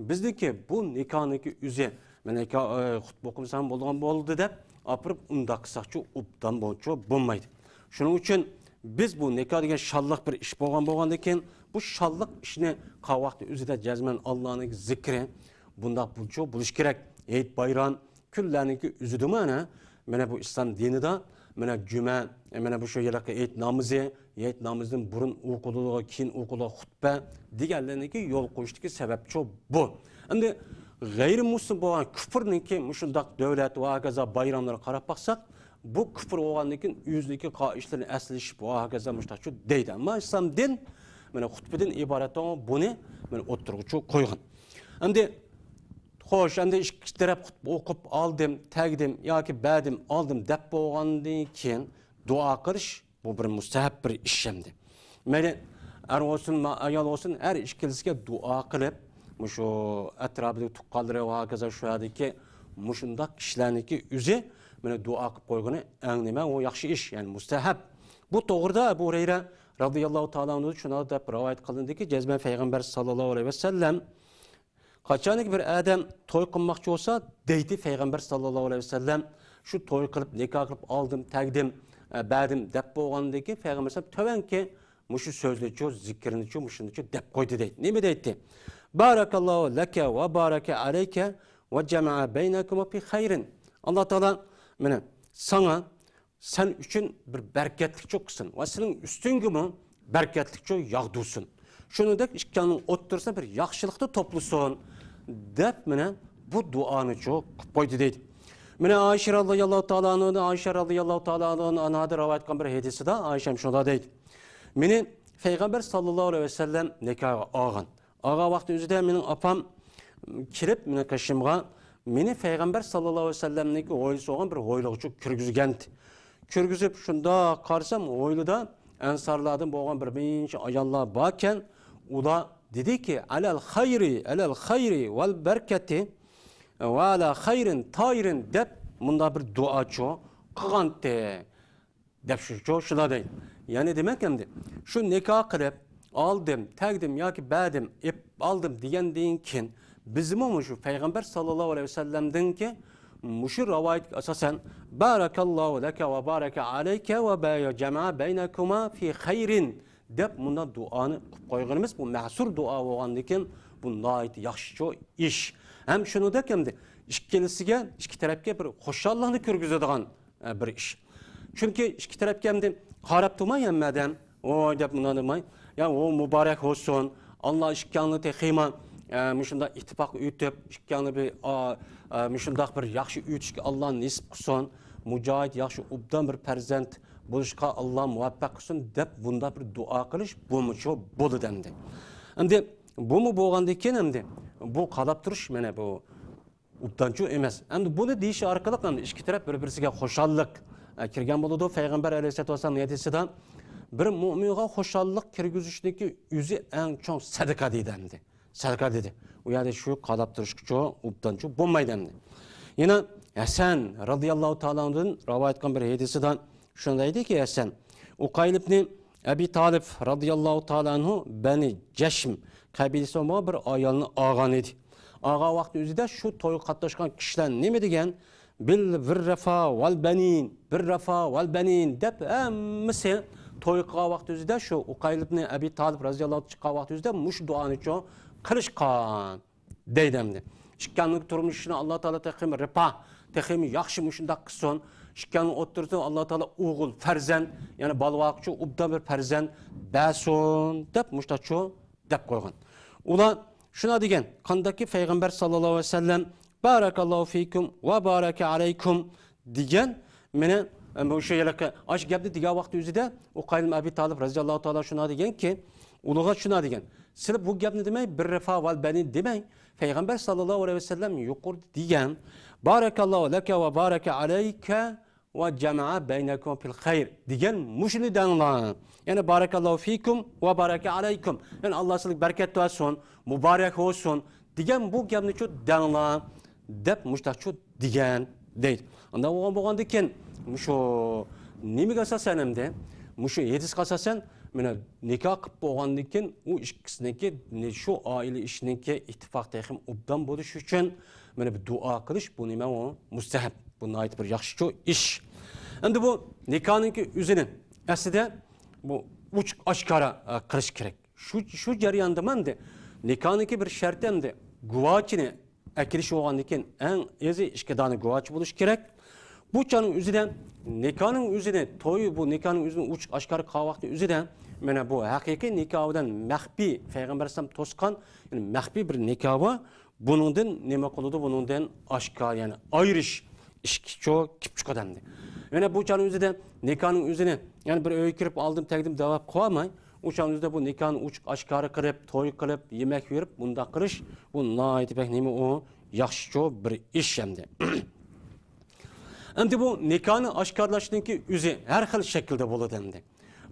بىزنىڭكى بۇ نىكاھنىڭكى ئۆزى، مانا نىكاھ، ئە، خۇتبە ئوقۇمىسا بولىدىغان بولدى دەپ ئاپىرىپ ئۇنداق قىلساقچۇ ئوبدان بولچۇ بولمايدۇ. شۇنىڭ ئۈچۈن بىز بۇ نىكاھ دېگەن شانلىق بىر ئىش بولغان، بولغاندىن كېيىن بۇ شانلىق ئىشنى قاۋاقتا ئۆزىدە جەزمەن ئاللانىڭ زىكرى، بۇنداق بولچۇ بولۇش كېرەك. ھېيت بايرام كۈنلەرنىڭكى ئۆزىدىمۇ ئەنە، مانا بۇ ئىسلام دىنىدا، مانا جۈمە، مانا بۇ شۇ ھېلىقى ھېيت نامىزى، ھېيت نامىزىدىن بۇرۇن ئوقۇلىدىغان، كېيىن ئوقۇلىدىغان خۇتبە دېگەنلەرنىڭكى يول قويۇشتىكى سەۋەبچۇ بۇ. ئەمدى غەيرىي مۇسلىم بولغان كۇفرنىڭكى مۇشۇنداق دۆلەت ۋە ھاكازا بايراملىرىغا قاراپ باقساق، بۇ كۇفر بولغاندىن كېيىن ئۆزىنىڭكى قائىدىلىرىنى ئەسلىشىپ ۋە ھاكازا مۇشۇنداقچۇ دەيدۇ. ئەمما ئىسلام دىن، مانا خۇتبىدىن ئىبارەت بۇنى، مانا ئوتتۇرىغىچۇ قويغان. ئەمدى خوش، ئەمدى ئىككى تەرەپ خۇتبە ئوقۇپ ئالدىم، تەگدىم ياكى بەردىم، ئالدىم دەپ بولغاندىن كېيىن دۇئا قىلىش، بۇ بىر مۇستەھەب بىر ئىش ئەمدى. مەيلى ئەر بولسۇن، ما-، ئايال بولسۇن، ھەر ئىككىلىسىگە دۇئا قىلىپ، مۇشۇ ئەتراپىدىكى تۇغقانلىرى ۋە ھاكازا شۇ يەردىكى مۇشۇنداق كىشىلەرنىڭكى ئۆزى مانا دۇئا قىلىپ قويغىنى ئەڭ نېمە، ئۇ ياخشى ئىش، يەنى مۇستەھەب. بۇ توغرىدا ئەبۇ ھۇرەيرە رازىياللاھۇ تائالا ئەنھۇدىن شۇنداق دەپ رىۋايەت قىلىندىكى، جەزمەن پەيغەمبەر ساللاللاھۇ ئەلەيھى ۋەسەللەم قاچانكى بىر ئادەم توي قىلماقچى بولسا، دەيتتى پەيغەمبەر ساللاللاھۇ ئەلەيھى ۋەسەللەم، شۇ توي قىلىپ، نىكاھ قىلىپ، ئالدىم، تەگدىم، ئە، بەردىم دەپ بولغاندىن كېيىن پەيغەمبەر ئەلەيھىسسالام تۆۋەنكى مۇشۇ سۆزنىچۇ، زىكىرنىچۇ، مۇشۇنىچۇ دەپ قويدى دەيدۇ. نېمە دەيتتى؟ بارەكاللاھۇ لەكە ۋە بارەكە ئەلەيكە ۋە جەمەئە بەينەكۇما فى خەيرىن. ئاللا تائالا مانا ساڭا سەن ئۈچۈن بىر بەرىكەتلىكچۇ قىلسۇن ۋە سېنىڭ ئۈستۈڭگىمۇ بەرىكەتلىكچۇ ياغدۇرسۇن. شۇنىڭدەك ئىككىڭنىڭ ئوتتۇرىسىدا بىر ياخشىلىقنى توپلىسۇن، دەپ مانا بۇ دۇئانىچۇ قىلىپ قويدى دەيدۇ. مانا ئائىشە رازىياللاھۇ تائالا ئانھا، ئائىشە رازىياللاھۇ تائالا ئانھادىن رىۋايەت قىلغان بىر ھەدىسىدە ئائىشەم شۇنداق دەيدۇ. مېنى پەيغەمبەر ساللاللاھۇ ئەلەيھى ۋەسەللەم نىكاھقا ئالغان. ئالغان ۋاقتى ئۆزىدە مېنىڭ ئاپام كېلىپ، مېنىڭ قېشىمغا مېنى پەيغەمبەر ساللاللاھۇ ئەلەيھى ۋەسەللەمنىڭكى ھويلىسى بولغان بىر ھويلىغىچە كىرگۈزگەنتى. كىرگۈزۈپ، شۇنداق قارىسام، ھويلىدا ئەنسارلاردىن بولغان بىر نەچچە ئاياللار باركەن. ئۇلار دېدىكى، «ئەلەل خەيرى، ئەلەل خەيرى ۋەل بەرىكەتى ۋە ئەلا خەيرىن تايىرىن» دەپ، مۇنداق بىر دۇئاچۇ قىلغانتى. دەپ شۇ، شۇ، شۇنداق دەيدۇ. يەنى دېمەك ئەمدى، شۇ نىكاھ قىلىپ، ئالدىم، تەگدىم ياكى بەردىم، ئېپ ئالدىم دېگەندىن كېيىن، بىزمۇ مۇشۇ پەيغەمبەر ساللاللاھۇ ئەلەيھى ۋەسەللەمدىنكى مۇشۇ رىۋايەتكە ئاساسەن، «بارەكاللاھۇ لەكە ۋە بارەكە ئەلەيكە ۋە بە-، جەمەئە بەينەكۇما فى خەيرىن» دەپ مۇنداق دۇئانى قىلىپ قويغىنىمىز، بۇ مەسۇر دۇئا بولغاندىن كېيىن، بۇ ناھايىتى ياخشىچۇ ئىش. ھەم شۇنىڭدەك ئەمدى ئىككىلىسىگە، ئىككى تەرەپكە بىر خۇشاللىقنى كىرگۈزىدىغان ئە، بىر ئىش. چۈنكى ئىككى تەرەپكە ئەمدى قاراپ تۇرماي ھەممە ئادەم، «ۋوي» دەپ مۇنداق دېمەي، «يا، ۋو مۇبارەك بولسۇن، ئاللا ئىككىڭلارنى تېخىمۇ، ئە، مۇشۇنداق ئىتتىپاق ئۆتۈپ، ئىككىڭلارنى بىر، ئا، ئە، مۇشۇنداق بىر ياخشى ئۆتۈشكە ئاللا نېسىپ قىلسۇن، مۇجاھىد ياخشى ئوبدان بىر پەرزەنت بولۇشقا ئاللا مۇۋەپپەق قىلسۇن» دەپ بۇنداق بىر دۇئا قىلىش بۇمۇچۇ بولىدۇ ئەمدى. ئەمدى بۇمۇ بولغاندىن كېيىن ئەمدى بۇ قاراپ تۇرۇش، مانا بۇ ئوبدانچۇ ئەمەس. ئەمدى بۇنى دېيىش ئارقىلىق ئەمدى ئىككى تەرەپ بىر-بىرسىگە خۇشاللىق، ئە، كىرگەن بولىدۇ. پەيغەمبەر ئەلەيھىسسالاتۇ ۋەسسالام ھەدىسىدە، «بىر مۆمىنغا خۇشاللىق كىرگۈزۈشنىڭكى ئۆزى ئەڭ چوڭ سەدىقە» دېدى ئەمدى. سەدىقە دېدى. ئۇ يەردە شۇ قاراپ تۇرۇشقىچۇ ئوبدانچۇ بولمايدۇ ئەمدى. يەنە ھەسەن رازىياللاھۇ تائالا ئەنھۇدىن رىۋايەت قىلغان بىر ھەدىسىدە شۇنداق دەيدىكى، ھەسەن، ئۇقايل ئىبنى ئەبى تالىب رازىياللاھۇ تائالا ئەنھۇ بەنى جەشم قەبىلىسى بولغان بىر ئايالنى ئالغان ئىدى. ئالغان ۋاقتى ئۆزىدە شۇ تويغا قاتناشقان كىشىلەر نېمە دېگەن؟ «بىل ۋىررەفا ۋەل بەنىن، بىررەفا ۋەل بەنىن» دەپ ھەممىسى توي قىلغان ۋاقتى ئۆزىدە شۇ ئۇقايل ئىبنى ئەبى تالىب رازىياللاھۇ چىققان ۋاقتى ئۆزىدە مۇشۇ دۇئانىچۇ قىلىشقان. دەيدۇ ئەمدى. ئىككىڭلارنىڭ تۇرمۇشىنى ئاللا تائالا تېخىمۇ رىپاھ، تېخىمۇ ياخشى مۇشۇنداق قىلسۇن. ئىككىڭلارنىڭ ئوتتۇرىسىدا ئاللا تائالا ئوغۇل، پەرزەنت، يەنى بالىۋاققىچۇ ئوبدان بىر پەرزەنت بەرسۇن دەپ مۇشۇنداقچۇ دەپ قويغان. ئۇلار شۇنداق دېگەن، قانداقكى پەيغەمبەر ساللاللاھۇ ئەلەيھى ۋەسەللەم، «بارەكاللاھۇ فىكۇم ۋە بارەكە ئەلەيكۇم» دېگەن، مېنى، ئە، مۇشۇ ھېلىقى ئاشۇ گەپنى دېگەن ۋاقتى ئۆزىدە ئۇقايل ئەبى تالىپ رازىياللاھۇ تائالا شۇنداق دېگەنكى، ئۇلىغا شۇنداق دېگەن، سىلەر بۇ گەپنى دېمەي، «بىررەفا ۋەل بەنىن» دېمەي، پەيغەمبەر ساللاللاھۇ ئەلەيھى ۋەسەللەم يۇقىرىدا دېگەن، «بارەكاللاھۇ لەكە ۋە بارەكە ئەلەيكە ۋە جەمەئە بەينەكۇم فىل خەير» دېگەن مۇشۇنى دەڭلار. يەنى «بارەكاللاھۇ فىكۇم ۋە بارەكە ئەلەيكۇم». يەنى «ئاللا سىلەرگە بەرىكەت بەرسۇن، مۇبارەك بولسۇن» دېگەن بۇ گەپنىچۇ دەڭلار دەپ مۇشۇنداقچۇ دېگەن دەيدۇ. ئانداق بولغان، بولغاندىكىن مۇشۇ نېمىگە ئاساسەن ئەمدى؟ مۇشۇ ھەدىسكە ئاساسەن، مانا نىكاھ قىلىپ بولغاندىن كېيىن ئۇ ئىككىسىنىڭكى، شۇ ئائىلە ئىشىنىڭكى ئىتتىپاق تېخىمۇ ئوبدان بولۇشى ئۈچۈن مانا بىر دۇئا قىلىش، بۇ نېمە ئۇ؟ مۇستەھەب. بۇ ناھايىتى بىر ياخشىچۇ ئىش. ئەمدى بۇ نىكاھنىڭكى ئۆزىنى ئەسلىدە بۇ ئوچۇق ئاشكارا، ئە، قىلىش كېرەك. شۇ، شۇ جەرياندا مەندە نىكاھنىڭكى بىر شەرتى ئەمدى گۇۋاچىنى ئەكېلىش بولغاندىن كېيىن، ئەڭ ئېزى ئىككى دانە گۇۋاچى بولۇشى كېرەك. بۇ چاغنىڭ ئۆزىدە نىكاھنىڭ ئۆزىنى، توي، بۇ نىكاھنىڭ ئۆزىنى ئوچۇق ئاشكارا قىلغان ۋاقتى ئۆزىدە، مانا بۇ ھەقىقىي نىكاھ بىلەن مەخپىي، پەيغەمبەر ئەلەيھىسسالام توسقان، يەنى مەخپىي بىر نىكاھ بار. بۇنىڭدىن نېمە قىلىدۇ؟ بۇنىڭدىن ئاشكارا، يەنى ئايرىش ئىشىكىچۇ كېلىپ چىقىدۇ ئەمدى. يەنە بۇ چاغنىڭ ئۆزىدە نىكاھنىڭ ئۆزىنى، يەنى بىر ئۆيگە كىرىپ ئالدىم تەگدىم دەۋاپ قىلالماي، ئۇ چاغنىڭ ئۆزىدە بۇ نىكاھنى ئوچۇق ئاشكارا قىلىپ، توي قىلىپ، يېمەك بېرىپ، بۇنداق قىلىش، بۇ ناھايىتى بەك نېمە ئۇ، ياخشىچۇ بىر ئىش ئەمدى. ئەمدى بۇ نىكاھنى ئاشكارىلاشنىڭكى ئۆزى ھەر خىل شەكىلدە بولىدۇ ئەمدى.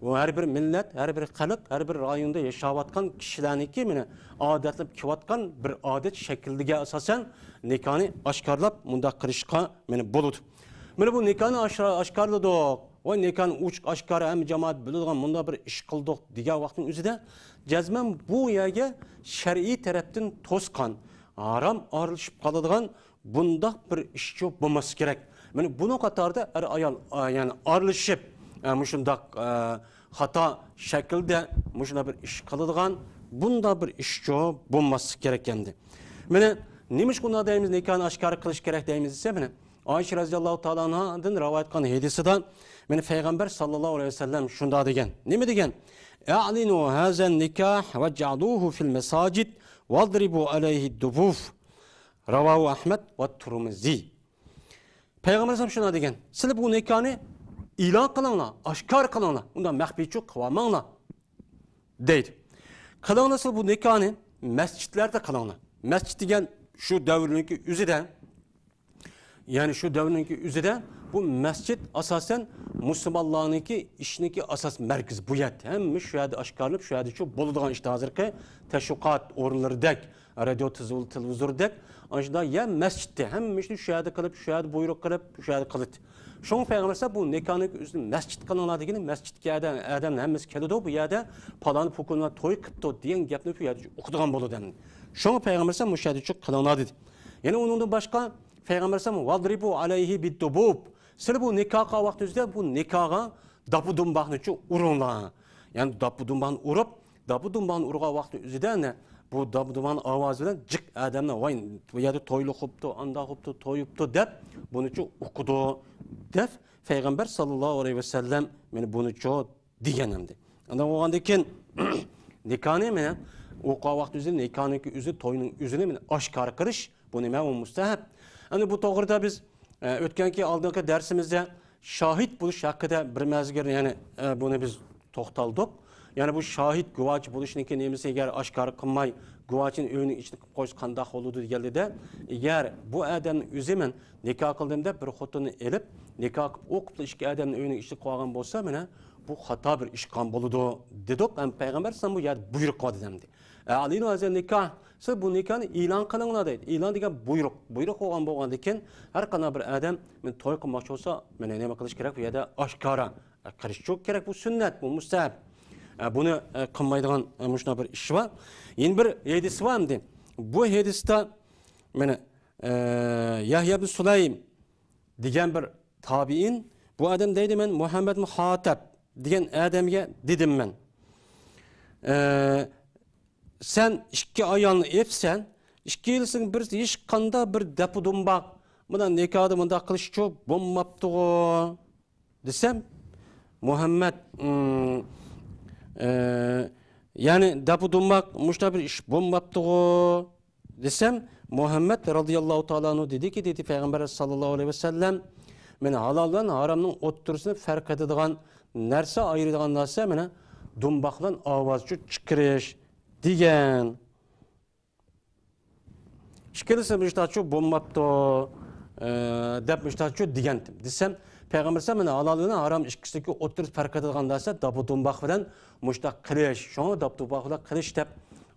بۇ ھەر بىر مىللەت، ھەر بىر خەلق، ھەر بىر رايوندا ياشاۋاتقان كىشىلەرنىڭكى مانا ئادەتلىنىپ كېلىۋاتقان بىر ئادەت شەكلىگە ئاساسەن نىكاھنى ئاشكارىلاپ مۇنداق قىلىشقا مانا بولىدۇ. مانا بۇ نىكاھنى ئاشكا-، ئاشكارىلىدۇق ۋە نىكاھنى ئوچۇق ئاشكارا ھەممە جامائەت بىلىدىغان مۇنداق بىر ئىش قىلدۇق دېگەن ۋاقىتنىڭ ئۆزىدە جەزمەن بۇ يەرگە شەرئىي تەرەپتىن توسقان، ھارام ئارىلىشىپ قالىدىغان بۇنداق بىر ئىشچۇ بولماسلىقى كېرەك. مانا بۇنىڭ قاتارىدا ئەر-ئايال، ئا، يەنى ئارىلىشىپ، ئە، مۇشۇنداق، ئە، خاتا شەكىلدە مۇشۇنداق بىر ئىش قىلىدىغان بۇنداق بىر ئىشچۇ بولماسلىقى كېرەك ئەمدى. مانا نېمىشقا ئۇنداق دەيمىز، نىكاھنى ئاشكارا قىلىش كېرەك دەيمىز دېسە، مانا ئائىشە رازىياللاھۇ تائالا ئانھادىن رىۋايەت قىلغان ھەدىسىدە، مانا پەيغەمبەر ساللاللاھۇ ئەلەيھى ۋەسەللەم شۇنداق دېگەن. نېمە دېگەن؟ «ئەئلىنۇ ھازا نىكاھ ۋەجئەلۇھۇ فىل مەساجىد ۋەضرىبۇ ئەلەيھى دۇبۇف.» راۋاھۇ ئەھمەد ۋە تۇرمۇزى. پەيغەمبەر ئەلەيھىسسالام شۇنداق دېگەن، سىلەر بۇ نىكاھنى ئېلان قىلىڭلار، ئاشكارا قىلىڭلار، ئۇنداق مەخپىيچۇ قىلىۋالماڭلار، دەيدۇ. قىلىڭلار سىلەر بۇ نىكاھنى مەسچىتلەردە قىلىڭلار. مەسچىت دېگەن شۇ دەۋرنىڭكى ئۆزىدە يەنى شۇ دەۋرنىڭكى ئۆزىدە بۇ مەسچىت ئاساسەن مۇسۇلمانلارنىڭكى ئىشنىڭكى ئاساس مەركىزى بۇ يەر. ھەممە شۇ يەردە ئاشكارىلىنىپ، شۇ يەردە شۇ بولىدىغان ئىشتا ھازىرقى تەشۋىقات ئورۇنلىرىدەك، رادىيو، تېلېۋىزوردەك، ئاشۇنداق يەر مەسچىتتە ھەممە ئىشنى شۇ يەردە قىلىپ، شۇ يەردە بۇيرۇق قىلىپ، شۇ يەردە قىلىدۇ. شۇڭا پەيغەمبەر ئەلەيھىسسالام بۇ نىكاھنىڭكى ئۆزىنى مەسچىت قىلىڭلار دېگىنى، مەسچىتكە ئادەم، ئادەمنىڭ ھەممىسى كېلىدۇ، بۇ يەردە پالان پۇكۇنلار توي قىپتۇ دېگەن گەپنى شۇ يەردە ئوقۇيدىغان بولىدۇ. شۇڭا پەيغەمبەر ئەلەيھىسسالام مۇشۇ يەردە شۇ قىلىڭلار دېدى. يەنە ئۇنىڭدىن باشقا پەيغەمبەر ئەلەيھىسسالام، ۋەزرىبۇ ئەلەيھى بىددۇبۇب. سىلەر بۇ نىكاھ قىلغان ۋاقىت ئۆزىدە بۇ نىكاھقا داپۇ دۇمباقنىچۇ ئۇرۇڭلار. يەنى داپۇ دۇمباقنى ئۇرۇپ، داپۇ دۇمباقنى ئۇرغان ۋاقىت ئۆزىدە نە، بۇ داپۇ دۇمباقنىڭ ئاۋازى بىلەن جىق ئادەمنى، ۋاي، بۇ يەردە تويلۇق قوپتۇ، ئانداق قوپتۇ، توي بوپتۇ دەپ، بۇنىچۇ ئۇقىدۇ دەپ پەيغەمبەر ساللاللاھۇ ئەلەيھى ۋەسەللەم مانا بۇنىچۇ دېگەن ئەمدى. ئانداق بولغاندىن كېيىن نىكاھنى مانا ئۇققان ۋاقتى ئۆزى، نىكاھنىڭكى ئۆزى، توينىڭ ئۆزىنى مانا ئاشكارا قىلىش، بۇ نېمە؟ ئۇ مۇستەھەب. ئەمدى بۇ توغرىدا بىز، ئە، ئۆتكەنكى ئالدىنقى دەرسىمىزدە شاھىت بولۇش ھەققىدە بىر مەزگىل، يەنى، ئە، بۇنى بىز توختالدۇق. يەنى بۇ شاھىت، گۇۋاچى بولۇشنىڭكى نېمىسى، ئەگەر ئاشكارا قىلماي، گۇۋاچىنى ئۆينىڭ ئىچىدە قىلىپ قويسا قانداق بولىدۇ دېگەندە، ئەگەر بۇ ئادەمنىڭ ئۆزى مەن نىكاھ قىلدىم دەپ بىر خوتۇننى ئېلىپ، نىكاھ قىلىپ ئۇ قىپلا ئىككى ئادەمنى ئۆينىڭ ئىچىدە قىلىۋالغان بولسا، مانا بۇ خاتا بىر ئىش قىلغان بولىدۇ دېدۇق. ھەم پەيغەمبەر ئەلەيھىسسالام بۇ يەردە بۇيرۇق قىلىۋاتىدۇ ئەمدى. ئەلىنۇ ھازىر نىكاھ، سىز بۇ نىكاھنى ئېلان قىلىڭلار دەيدۇ. ئېلان دېگەن بۇيرۇق. بۇيرۇق بولغان بولغاندىن كېيىن ھەر قانداق بىر ئادەم مانا توي قىلماقچى بولسا، مانا نېمە قىلىش كېرەك؟ بۇ يەردە ئاشكارا، ئە، قىلىش كېرەك. بۇ سۈننەت، بۇ مۇستەھەب. ئە، بۇنى، ئە، قىلمايدىغان، ئە، مۇشۇنداق بىر ئىش بار. يەنە بىر ھەدىس بار ئەمدى. بۇ ھەدىستە مانا، ئە، يەھيا ئىبن سۇلەيم دېگەن بىر تابىئىن، بۇ ئادەم دەيدۇ، مەن مۇھەممەد مۇخاتەب دېگەن ئادەمگە دېدىم مەن، ئە، سەن ئىككى ئايالنى ئېپسەن، ئىككىلىسىنىڭ بىرسى ھېچقانداق بىر دەپۇ دۇمباق بىلەن نىكاھدا مۇنداق قىلىشچۇ بولماپتىغۇ دېسەم، مۇھەممەد، ئىم، ئە، يەنى دەپۇ دۇمباق مۇشۇنداق بىر ئىش بولماپتىغۇ دېسەم، مۇھەممەد رازىياللاھۇ تائالا ئەنھۇ دېدىكى، دېدى پەيغەمبەر ساللاللاھۇ ئەلەيھى ۋەسەللەم، مانا ھالال بىلەن ھارامنىڭ ئوتتۇرىسىنى پەرق ئېتىدىغان نەرسە، ئايرىيدىغان نەرسە مانا دۇمباق بىلەن ئاۋازچۇ چىقىرىش دېگەن. ئىككىلىسى مۇشتاچۇ بولماپتۇ، ئە، دەپ مۇشتاچۇ دېگەنتىم. دېسەم، پەيغەمبەر مانا ھالال بىلەن ھارام ئىككىسىنىڭكى ئوتتۇرىسى پەرق ئېتىدىغان نەرسە داپۇ دۇمباق بىلەن مۇشتاق قىلىش. شۇڭا داپۇ دۇمباق بىلەن قىلىش دەپ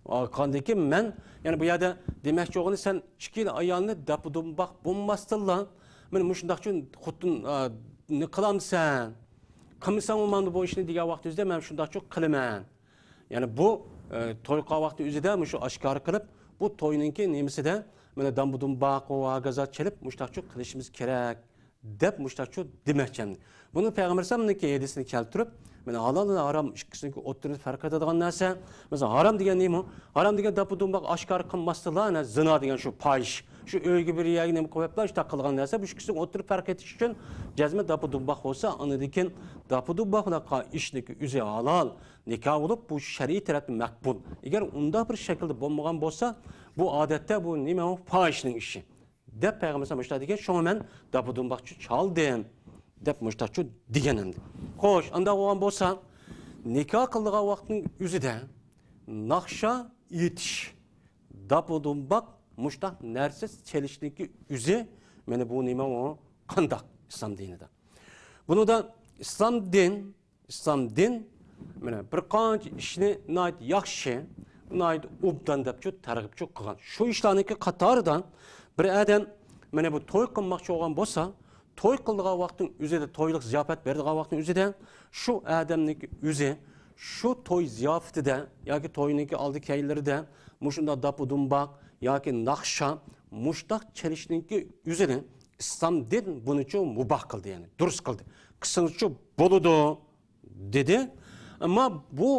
قىلغاندىن كېيىن مەن، يەنى بۇ يەردە دېمەكچى بولغىنى، سەن ئىككىلا ئايالنى داپۇ دۇمباق بولماستىنلا، مانا مۇشۇنداقچۇ خوتۇن، ئە، نى قىلامسەن؟ قىلمىساڭمۇ ماندۇ بۇ ئىشنى دېگەن ۋاقتى ئۆزىدە مەن شۇنداقچۇ قىلىمەن. يەنى بۇ، ئە، توي قىلغان ۋاقتى ئۆزىدە مۇشۇ ئاشكارا قىلىپ، بۇ توينىڭكى نېمىسىدە مانا داپۇ دۇمباق ۋە ھاكازا چېلىپ مۇشۇنداقچۇ قىلىشىمىز كېرەك دەپ مۇشۇنداقچۇ دېمەكچى ئەمدى. بۇنى پەيغەمبەر ئەلەيھىسسالامنىڭكى ھەدىسىنى كەلتۈرۈپ، مانا ھالال ۋە ھارام ئىككىسىنىڭكى ئوتتۇرىسىنى پەرق ئېتىدىغان نەرسە. مەسىلەن، ھارام دېگەن نېمە؟ ھارام دېگەن داپۇ دۇمباق ئاشكارا قىلماستىنلا، ئەنە زىنا دېگەن شۇ پاھىش. شۇ ئۆيگە بىر يەرگە نېمە قىلىپ، شۇنداق قىلغان نەرسە، بۇ ئىككىسىنىڭ ئوتتۇرىسى پەرق ئېتىش ئۈچۈن جەزمەن داپۇ دۇمباق بولسا، ئاندىن كېيىن داپۇ دۇمباق بىلەن قىلغان ئىشنىڭكى ئۆزى ھالال نىكاھ بولۇپ، بۇ شەرئىي تەرەپتىن مەقبۇل. ئەگەر ئۇنداق بىر شەكىلدە بولمىغان بولسا، بۇ ئادەتتە بۇ نېمە، ئۇ پاھىشنىڭ ئىشى دەپ پەيغەمبەر مۇشۇنداق دېگەن، شۇڭا مەن داپۇ دۇمباقچۇ چالدىم دەپ مۇشۇنداقچۇ دېگەن ئەمدى. خوش، ئانداق بولغان بولسا، نىكاھ قىلىدىغان ۋاقىتنىڭ ئۆزىدە ناخشا ئېيتىش، داپۇ دۇمباق مۇشۇنداق نەرسە چېلىشنىڭكى ئۆزى، مانا بۇ نېمە ئۇ؟ قانداق ئىسلام دىنىدا؟ بۇنىڭدا ئىسلام دىن، ئىسلام دىن، مانا، بىر قانچە ئىشنى ناھايىتى ياخشى، ناھايىتى ئوبدان دەپچۇ، تەرغىبچۇ قىلغان. شۇ ئىشلارنىڭكى قاتارىدا بىر ئادەم، مانا، بۇ توي قىلماقچى بولغان بولسا، توي قىلىدىغان ۋاقىتنىڭ ئۆزىدە، تويلۇق زىياپەت بېرىدىغان ۋاقىتنىڭ ئۆزىدە شۇ ئادەمنىڭكى ئۆزى شۇ توي زىياپىتىدە ياكى توينىڭكى ئالدى كەينىلىرىدە مۇشۇنداق داپۇ دۇمباق ياكى ناخشا مۇشتاق چېلىشنىڭكى ئۆزىنى ئىسلام دىن بۇنىچۇ مۇباھ قىلدى، يەنى دۇرۇس قىلدى. قىلسىڭىزچۇ بولىدۇ دېدى. ئەمما بۇ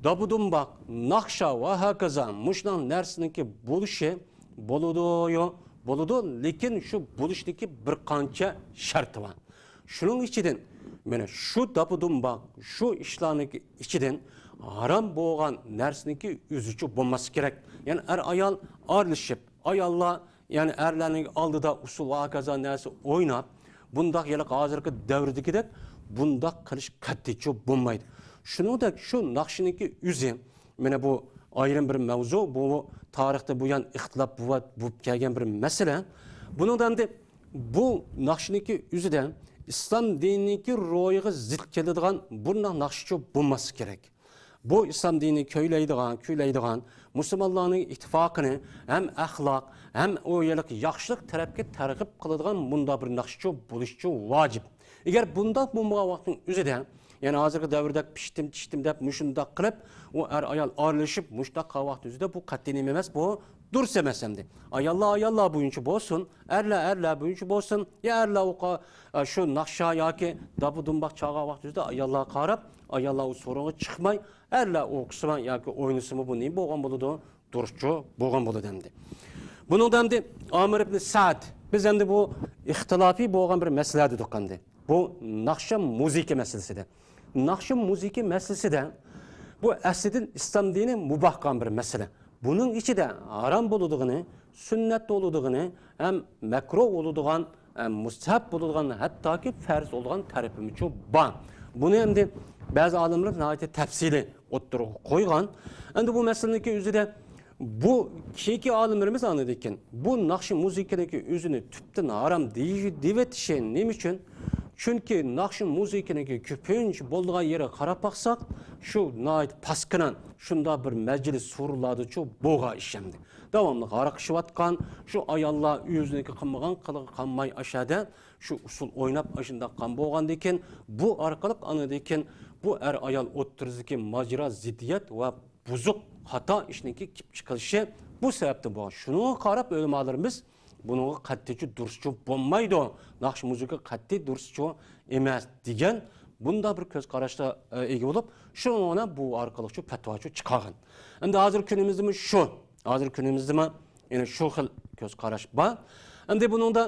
داپۇ دۇمباق، ناخشا ۋە ھاكازا مۇشۇنداق نەرسىنىڭكى بولۇشى بولىدۇ، يو-، بولىدۇ، لېكىن شۇ بولۇشنىڭكى بىر قانچە شەرتى بار. شۇنىڭ ئىچىدىن، مانا شۇ داپۇ دۇمباق، شۇ ئىشلارنىڭكى ئىچىدىن ھارام بولغان نەرسىنىڭكى ئۆزىچۇ بولماسلىقى كېرەك. يەنى ئەر-ئايال ئارىلىشىپ، ئاياللار، يەنى ئەرلەرنىڭ ئالدىدا ئۇسسۇل ۋە ھاكازا نەرسە ئويناپ، بۇنداق ھېلىقى ھازىرقى دەۋردىكىدەك بۇنداق قىلىش قەتئىيچۇ بولمايدۇ. شۇنىڭدەك شۇ ناخشىنىڭكى ئۆزى، مانا بۇ ئايرىم بىر مەۋزۇ، بۇ تارىختا بۇيان ئىختىلاپ بوۋا-، بولۇپ كەلگەن بىر مەسىلە. بۇنىڭدا ئەمدى بۇ ناخشىنىڭكى ئۆزىدە ئىسلام دىنىنىڭكى روھىغا زىت كېلىدىغان بۇنداق ناخشىچۇ بولماسلىقى كېرەك. بۇ ئىسلام دىنىنى كۆيلەيدىغان، كۈيلەيدىغان، مۇسۇلمانلارنىڭ ئىتتىپاقىنى ھەم ئەخلاق، ھەم ئۇ يەرلىك ياخشىلىق تەرەپكە تەرغىب قىلىدىغان مۇنداق بىر ناخشىچۇ بولۇشچۇ ۋاجىپ. ئەگەر بۇنداق بولمىغان ۋاقىتنىڭ ئۆزىدە، يەنى ھازىرقى دەۋردەك پىشتىم، چىشتىم دەپ مۇشۇنداق قىلىپ، ئۇ ئەر-ئايال ئارىلىشىپ مۇشۇنداق قىلغان ۋاقىتنىڭ ئۆزىدە بۇ قەتئىي نېمە ئەمەس، بۇ دۇرۇس ئەمەس ئەمدى. ئاياللار ئاياللار بويىچە بولسۇن، ئەرلەر ئەرلەر بويىچە بولسۇن، يا ئەرلەر ئۇ قا-، شۇ ناخشا ياكى دابا دۇمباق چالغان ۋاقتىدا ئاياللارغا قاراپ، ئاياللار ئۇ سورۇنغا چىقماي، ئەرلەر ئوقۇسىمۇ ياكى ئوينىسىمۇ بۇ نېمە بولغان بولىدۇ؟ دۇرۇسچۇ بولغان بولىدۇ ئەمدى. بۇنىڭدا ئەمدى ئامىر ئىبن سەئد، بىز ئەمدى بۇ ئىختىلاپىي بولغان بىر مەسىلە دېدۇق ئەمدى. بۇ ناخشا مۇزىكا مەسىلىسىدە. ناخشا مۇزىكا مەسىلىسىدە بۇ ئەسلىدىن ئىسلام دىنى مۇباھ قىلغان بىر مەسىلە. بۇنىڭ ئىچىدە ھارام بولىدىغىنى، سۈننەت بولىدىغىنى، ھەم مەكرۇھ بولىدىغان، ھەم مۇستەھەب بولىدىغان، ھەتتاكى پەرز بولىدىغان تەرىپىمۇچۇ بار. بۇنى ئەمدى بەزى ئالىملار ناھايىتى تەپسىلىي ئوتتۇرىغا قويغان. ئەمدى بۇ مەسىلىنىڭكى ئۆزىدە بۇ كېيىنكى ئالىملىرىمىز ئاندىن كېيىن بۇ ناخشا مۇزىكىنىڭكى ئۆزىنى تۈپتىن ھارام دېيىش-، دېيىۋېتىشى نېمە ئۈچۈن؟ چۈنكى ناخشا مۇزىكىنىڭكى كۆپىنچە بولىدىغان يېرىگە قاراپ باقساق، شۇ ناھايىتى پاسكىنا، شۇنداق بىر مەجلىس سورۇنلاردىچۇ بولغان ئىش ئەمدى. داۋاملىق ھاراق ئىچىۋاتقان، شۇ ئاياللار ئۆزىنىڭكى قىلمىغان قىلىقى قالماي ئاشەدە شۇ ئۇسسۇل ئويناپ ئاشۇنداق قىلغان بولغاندىن كېيىن، بۇ ئارقىلىق ئاندىن كېيىن بۇ ئەر-ئايال ئوتتۇرىسىدىكى ماجىرا، زىددىيەت ۋە بۇزۇق، خاتا ئىشنىڭكى كېلىپ چىقىرىشى بۇ سەۋەبتىن بولغان. شۇنىڭغا قاراپ ئۆلىمالىرىمىز بۇنىڭغا قەتئىيچۇ دۇرۇسچۇ بولمايدۇ، ناخشا مۇزىكا قەتئىي دۇرۇسچۇ ئەمەس دېگەن بۇنداق بىر كۆز قاراشقا، ئە، ئىگە بولۇپ، شۇنىڭ بىلەن بۇ ئارقىلىقچۇ پەتۋاچۇ چىقارغان. ئەمدى ھازىر كۈنىمىزدىمۇ شۇ، ھازىر كۈنىمىزدىمۇ يەنە شۇ خىل كۆز قاراش بار. ئەمدى بۇنىڭدا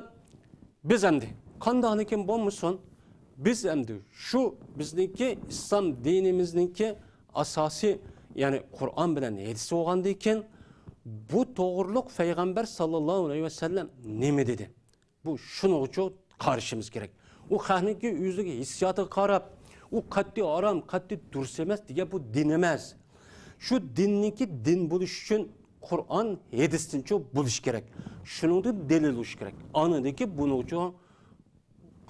بىز ئەمدى قانداقلىكىن بولمىسۇن، بىز ئەمدى شۇ بىزنىڭكى ئىسلام دىنىمىزنىڭكى ئاساسىي، يەنى قۇرئان بىلەن ھەدىس بولغاندىن كېيىن، بۇ توغرۇلۇق پەيغەمبەر ساللاللاھۇ ئەلەيھى ۋەسەللەم نېمە دېدى؟ بۇ شۇنىڭغىچۇ قارىشىمىز كېرەك. ئۇ خەقنىڭكى ئۆزىگە ھېسسىياتىغا قاراپ، ئۇ قەتئىي ھارام، قەتئىي دۇرۇس ئەمەس دېگەن بۇ دىن ئەمەس. شۇ دىننىڭكى دىن بولۇش ئۈچۈن قۇرئان، ھەدىستىنچۇ بولۇش كېرەك. شۇنىڭدىن دەلىل بولۇش كېرەك. ئاندىن كېيىن بۇنىڭغىچۇ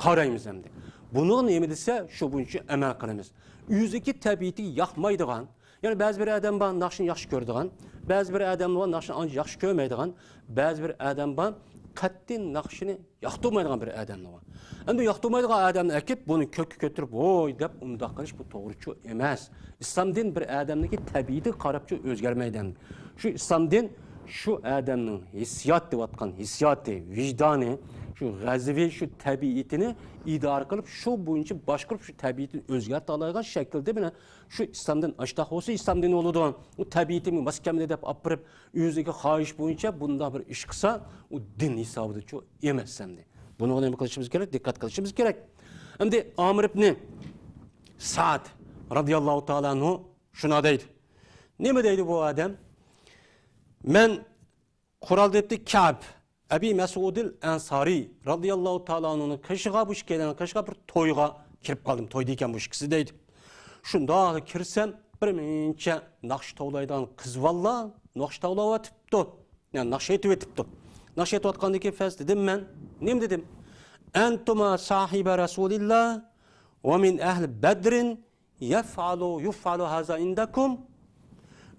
قارايمىز ئەمدى. بۇنىڭغا نېمە دېسە، شۇ بويىچە ئەمەل قىلىمىز. ئۆزىكى تەبىئىتىگە ياقمايدىغان، يەنى بەزى بىر ئادەم بار، ناخشىنى ياخشى كۆرىدىغان، بەزى بىر ئادەم بار، ناخشىنى ئانچە ياخشى كۆرمەيدىغان، بەزى بىر ئادەم بار، قەتئىي ناخشىنى ياقتۇرمايدىغان بىر ئادەم بار. ئەمدى ياقتۇرمايدىغان ئادەمنى ئەكىپ، بۇنى كۆككە كۆتۈرۈپ، ۋوي دەپ ئۇنداق قىلىش بۇ توغرىچۇ ئەمەس. ئىسلام دىن بىر ئادەمنىڭكى تەبىئىتىگە قاراپچۇ ئۆزگەرمەيدۇ. شۇ ئىسلام دىن شۇ ئادەمنىڭ ھېسسىيات دەۋاتقان ھېسسىياتى، ۋىجدانى، شۇ غەزىپى، شۇ تەبىئىتىنى ئىدارە قىلىپ، شۇ بويىچە باشقۇرۇپ، شۇ تەبىئىتىنى ئۆزگەرتەلەيدىغان شەكىلدە مانا شۇ ئىسلام دىن ئاشتاق بولسا، ئىسلام دىنى بولىدۇ. ئۇ تەبىئىتىمگە ماس كەلمىدى دەپ ئاپىرىپ، ئۆزىنىڭكى خاھىشى بويىچە بۇنداق بىر ئىش قىلسا، ئۇ دىن ھېسابىدىچۇ ئەمەس ئەمدى. بۇنىڭغا نېمە قىلىشىمىز كېرەك؟ دىققەت قىلىشىمىز كېرەك. ئەمدى ئامىر ئىبنى سەئد رەزىياللاھۇ تائالا ئەنھۇ شۇنداق دەيدۇ. نېمە دەيدۇ بۇ ئادەم؟ مەن قورال دەپتى كەب، ئەبى مەسئۇدىل ئەنسارىي رەزىياللاھۇ تائالا ئەنھۇنىڭ قېشىغا، بۇ ئىككىيلەننىڭ قېشىغا بىر تويغا كىرىپ قالدىم. تويدا ئىكەن بۇ ئىككىسى دەيدۇ. شۇنداق كىرسەم، بىر مۇنچە ناخشا توۋلايدىغان قىز بالىلار ناخشا توۋلاۋاتىپتۇ. يەنى ناخشا ئېيتىۋېتىپتۇ. ناخشا ئېيتىۋاتقاندىن كېيىن فەس دېدىم مەن. نېمە دېدىم؟ ئەنتۇما ساھىبا رەسۇلىللا ۋە مىن ئەھلى بەدرىن يەفئالۇ يۇفئالۇ ھازا ئىندەكۇم.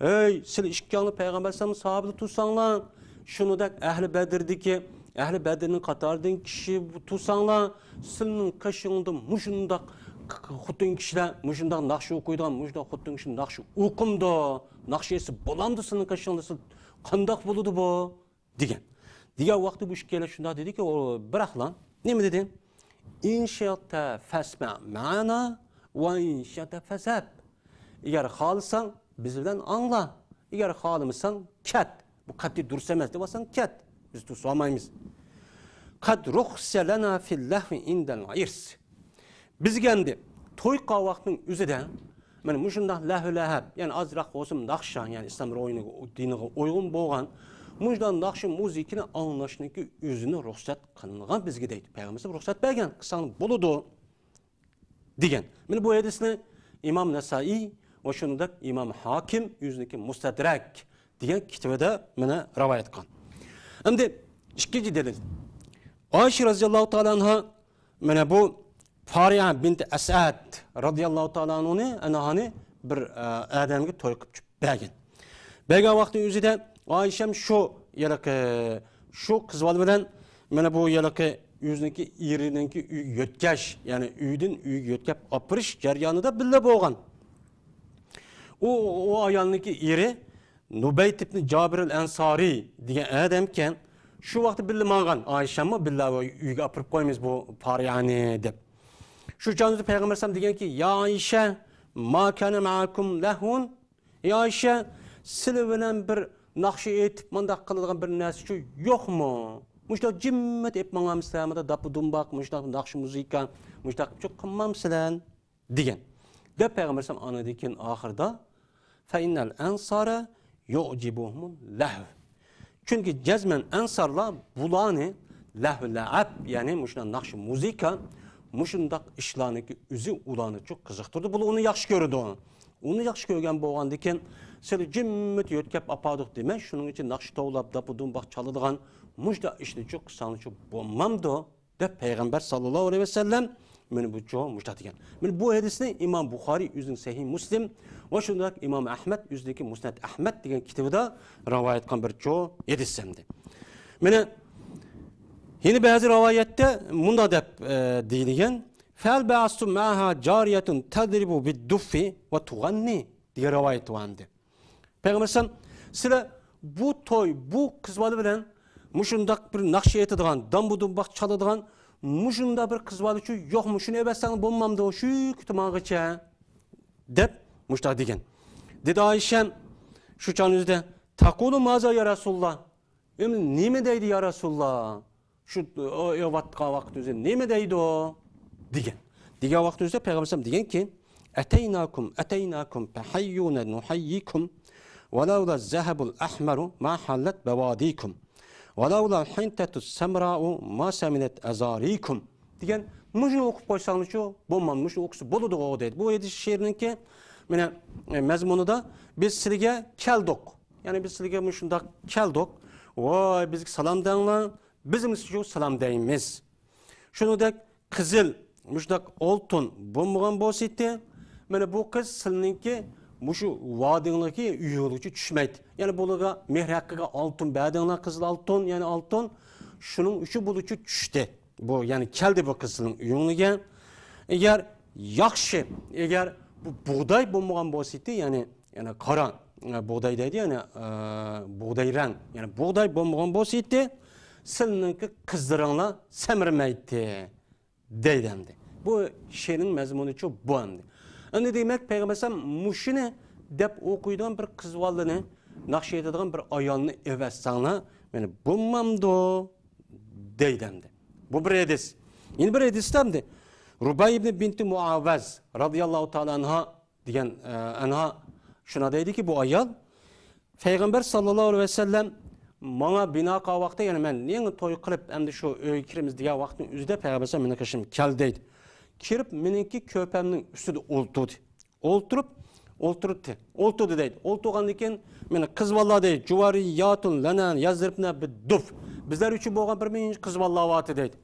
ئەي، سىلەر ئىككىڭلار پەيغەمبەر ئەلەيھىسسالامنىڭ ساھابىلىرى تۇرساڭلار، شۇنىڭدەك ئەھلى بەدردىكى، ئەھلى بەدرنىڭ قاتارىدىن كىشى تۇرساڭلار، سىلىنىڭ قېشىڭدا مۇشۇنداق خوتۇن كىشىلەر، مۇشۇنداق ناخشا ئوقۇيدىغان، مۇشۇنداق خوتۇن كىشى ناخشا ئوقۇمدۇ؟ ناخشا ئېيتسا بولامدۇ سىلىنىڭ قېشىڭدا؟ سىل قانداق بولىدۇ بۇ؟ دېگەن. دېگەن ۋاقتى بۇ ئىككىيلەن شۇنداق دېدىكى، ئۇ بىراقلا نېمە دېدى؟ ئىن شىئتە فەسمە مەنا ۋە ئىن شىئتە فەزھەب. ئەگەر خالىساڭ بىز بىلەن ئاڭلا، ئەگەر خالىمىساڭ كەت. بۇ قەتئىي دۇرۇس ئەمەس دەۋاتساڭ كەت. بىز تۇرسا ئالمايمىز. قەد رۇخسە لەنا فىل لەھۋى ئىندەل ئىرس. بىزگە ئەمدى توي قىلغان ۋاقىتنىڭ ئۆزىدە مانا مۇشۇنداق لەھۋ لەھەب، يەنى ئازراق بولسىمۇ ناخشا، يەنى ئىسلام روھىنىڭ دىنىغا ئۇيغۇن بولغان مۇشۇنداق ناخشا مۇزىكىنى ئاڭلاشنىڭكى ئۆزىنى رۇخسەت قىلىنغان بىزگە دەيدۇ. پەيغەمبىرىمىز رۇخسەت بەرگەن، قىلساڭ بولىدۇ دېگەن. مانا بۇ ھەدىسنى ئىمام نەسائىي ۋە شۇنىڭدەك ئىمام ھاكىم ئۆزىنىڭكى مۇستەدرەك دېگەن كىتابىدا مانا رىۋايەت قىلغان. ئەمدى ئىككىنچى دەلىل. ئائىشە رەزىياللاھۇ تائالا ئەنھا مانا بۇ پارىيە بىنت ئەسئەد رەزىياللاھۇ تائالا ئەنھۇنى، ئەنھانى بىر، ئە، ئادەمگە توي قىلىپ بەرگەن. بەرگەن ۋاقتى ئۆزىدە ئائىشەم شۇ ھېلىقى، شۇ قىز بالا بىلەن مانا بۇ ھېلىقى ئۆزىنىڭكى ئېرىنىڭكى ئۆيىگە يۆتكەش، يەنى ئۆيدىن ئۆيگە يۆتكەپ ئاپىرىش جەريانىدا بىللە بولغان. ئۇ، ئۇ ئايالنىڭكى ئېرى نۇبەيت ئىبنى جابىر ئەنسارى دېگەن ئادەمكەن. شۇ ۋاقىتتا بىللە ماڭغان، ئائىشەممۇ بىللە ئۆيگە ئاپىرىپ قويىمىز بۇ پارىيەنى دەپ. شۇ چاغدا پەيغەمبەر ئەلەيھىسسالام دېگەنكى، يا ئائىشە، ما كان مەئەكۇم لەھۋۇن؟ ئەي ئائىشە، سىلەر بىلەن بىر ناخشا ئېيتىپ مۇنداق قىلىدىغان بىر نەرسىچۇ يوقمۇ؟ مۇشۇنداق جىممىت ئېيتىپ ماڭامسىلەر، مۇنداق داپا دۇمباق، مۇشۇنداق ناخشا مۇزىكا، مۇشۇنداق قىلمامسىلەر؟ دېگەن. دەپ پەيغەمبەر ئەلەيھىسسالام ئاندىن كېيىن ئاخىرىدا، فەئىننەل ئەنسارە يۇئجىبۇھۇمۇل لەھۋ. چۈنكى جەزمەن ئەنسارلار بۇلارنى لەھۋ لەئەب، يەنى مۇشۇنداق ناخشا مۇزىكا، مۇشۇنداق ئىشلارنىڭكى ئۆزى ئۇلارنىچۇ قىزىقتۇرىدۇ. بۇلار ئۇنى ياخشى كۆرىدۇ. ئۇنى ياخشى كۆرگەن بولغاندىكىن، سىلى جىممىت يۆتكەپ ئاپاردۇق دېمەي، شۇنىڭ ئۈچۈن ناخشا توۋلاپ، داپا دۇمباق چالىدىغان مۇشۇنداق ئىشنىچۇ قىلساڭلىچۇ بولمامدۇ؟ دەپ پەيغەمبەر ساللاللاھۇ ئەلەيھى ۋەسەللەم مانا بۇچۇ مۇشۇنداق دېگەن. مانا بۇ ھەدىسنى ئىمام بۇخارىي ئۆزىنىڭ سەھىھ مۇسلىم ۋە شۇنداق ئىمام ئەھمەد ئۆزىنىڭكى مۇسنەد ئەھمەد دېگەن كىتابىدا رىۋايەت قىلغان بىر چوڭ ھەدىس ئەمدى. مانا يەنە بەزى رىۋايەتتە مۇنداق دەپ، ئە، دېيىلگەن، فەل بەئەستۇم مەئەھا جارىيەتۇن تەزرىبۇ بىددۇففى ۋە تۇغەننى دېگەن رىۋايەت بار ئەمدى. پەيغەمبەر ئەلەيھىسسالام، سىلەر بۇ توي، بۇ قىز بالا بىلەن مۇشۇنداق بىر ناخشا ئېيتىدىغان، دامبۇ دۇمباق چالىدىغان مۇشۇنداق بىر قىز بالىچۇ يوقمۇ؟ شۇنى ئەۋەتسەڭ بولمامدۇ؟ شۇ كۈتۈمانغىچە دەپ مۇشۇنداق دېگەن. دېدى ئائىشەم شۇ چاغنىڭ ئۆزىدە، تەقۇلۇ مازا يا رەسۇلاللا؟ ئەمدى نېمە دەيدۇ يا رەسۇلاللا؟ شۇ، ئۇ ئېيتىۋاتقان ۋاقىت ئۆزى نېمە دەيدۇ؟ دېگەن. دېگەن ۋاقىت ئۆزىدە پەيغەمبەر ئەلەيھىسسالام دېگەنكى، ئەتەيناكۇم، ئەتەيناكۇم، فەھەييۇنە نۇھەييىكۇم، ۋەلەۋلا زەھەبۇل ئەھمەرۇ ما ھەللەت بەۋادىكۇم، ۋەلەۋلا ھىنتەتۇ سەمراۇ ما سەمىنەت ئەزارىكۇم. دېگەن، مۇشۇنى ئوقۇپ قويساڭلىچۇ، بولمامدۇ؟ مۇشۇنى ئوقۇسا بولىدىغۇ دەيدۇ. بۇ ھەدىس شېئىرنىڭكى، مانا، مەزمۇنىدا، بىز سىلىگە كەلدۇق. يەنى بىز سىلىگە مۇشۇنداق كەلدۇق. ۋاي، بىزگە سالام دەڭلار. بىزمۇ سىزگە سالام دەيمىز. شۇنىڭدەك قىزىل، مۇشۇنداق ئالتۇن بولمىغان بولسا ئىدى، مانا بۇ قىز سىلىنىڭكى مۇشۇ ۋادىڭلىكى ئۆيۈڭلۈكچە چۈشمەيتتى. يەنى بۇلارغا مېھىر ھەققىگە ئالتۇن بەردىڭلار، قىزىل ئالتۇن، يەنى ئالتۇن. شۇنىڭ ئۈچۈن بۇلارچۇ چۈشتى. بۇ، يەنى كەلدى بۇ قىز سىلىنىڭ ئۆيۈڭلۈككە. ئەگەر ياخشى، ئەگەر بۇ بۇغداي بولمىغان بولسا ئىدى، يەنى يەنى قارا، ئە، بۇغداي دەيدۇ، يەنى، ئە، بۇغداي رەڭ. يەنى بۇغداي بولمىغان بولسا ئىدى، سىلىنىڭكى قىزلىرىڭلار سەمرىمەيتتى، دەيدۇ ئەمدى. بۇ شېئىرنىڭ مەزمۇنىچۇ بۇ ئەمدى. ئەمدى دېمەك، پەيغەمبەر ئەلەيھىسسالام مۇشۇنى دەپ ئوقۇيدىغان بىر قىز بالىنى، ناخشا ئېيتىدىغان بىر ئايالنى ئەۋەتسەڭلار، مانا بولمامدۇ؟ دەيدۇ ئەمدى. بۇ بىر ھەدىس. يەنە بىر ھەدىستە ئەمدى رۇبەي ئىبنى بىنتى مۇئاۋەز رەزىياللاھۇ تائالا ئەنھا دېگەن، ئە، ئەنھا شۇنداق دەيدىكى، بۇ ئايال، پەيغەمبەر ساللاللاھۇ ئەلەيھى ۋەسەللەم ماڭا بىنا قىلغان ۋاقىتتا، يەنى مەن يېڭى توي قىلىپ، ئەمدى شۇ ئۆيگە كىرىمىز دېگەن ۋاقىتنىڭ ئۆزىدە پەيغەمبەر ئەلەيھىسسالام مېنىڭ قېشىمغا كەلدى دەيدۇ. كىرىپ مېنىڭكى كۆرپەمنىڭ ئۈستىدە ئولتۇردى. ئولتۇرۇپتى، ئولتۇردى دەيدۇ. ئولتۇرغاندىن كېيىن مېنى قىز بالىلار دەيدۇ، جۇۋەرىياتۇن لەنا يەزرىبنە بىددۇف. بىزلەر ئۈچۈن بولغان بىر مۇنچە قىز بالىلار بارتى دەيدۇ.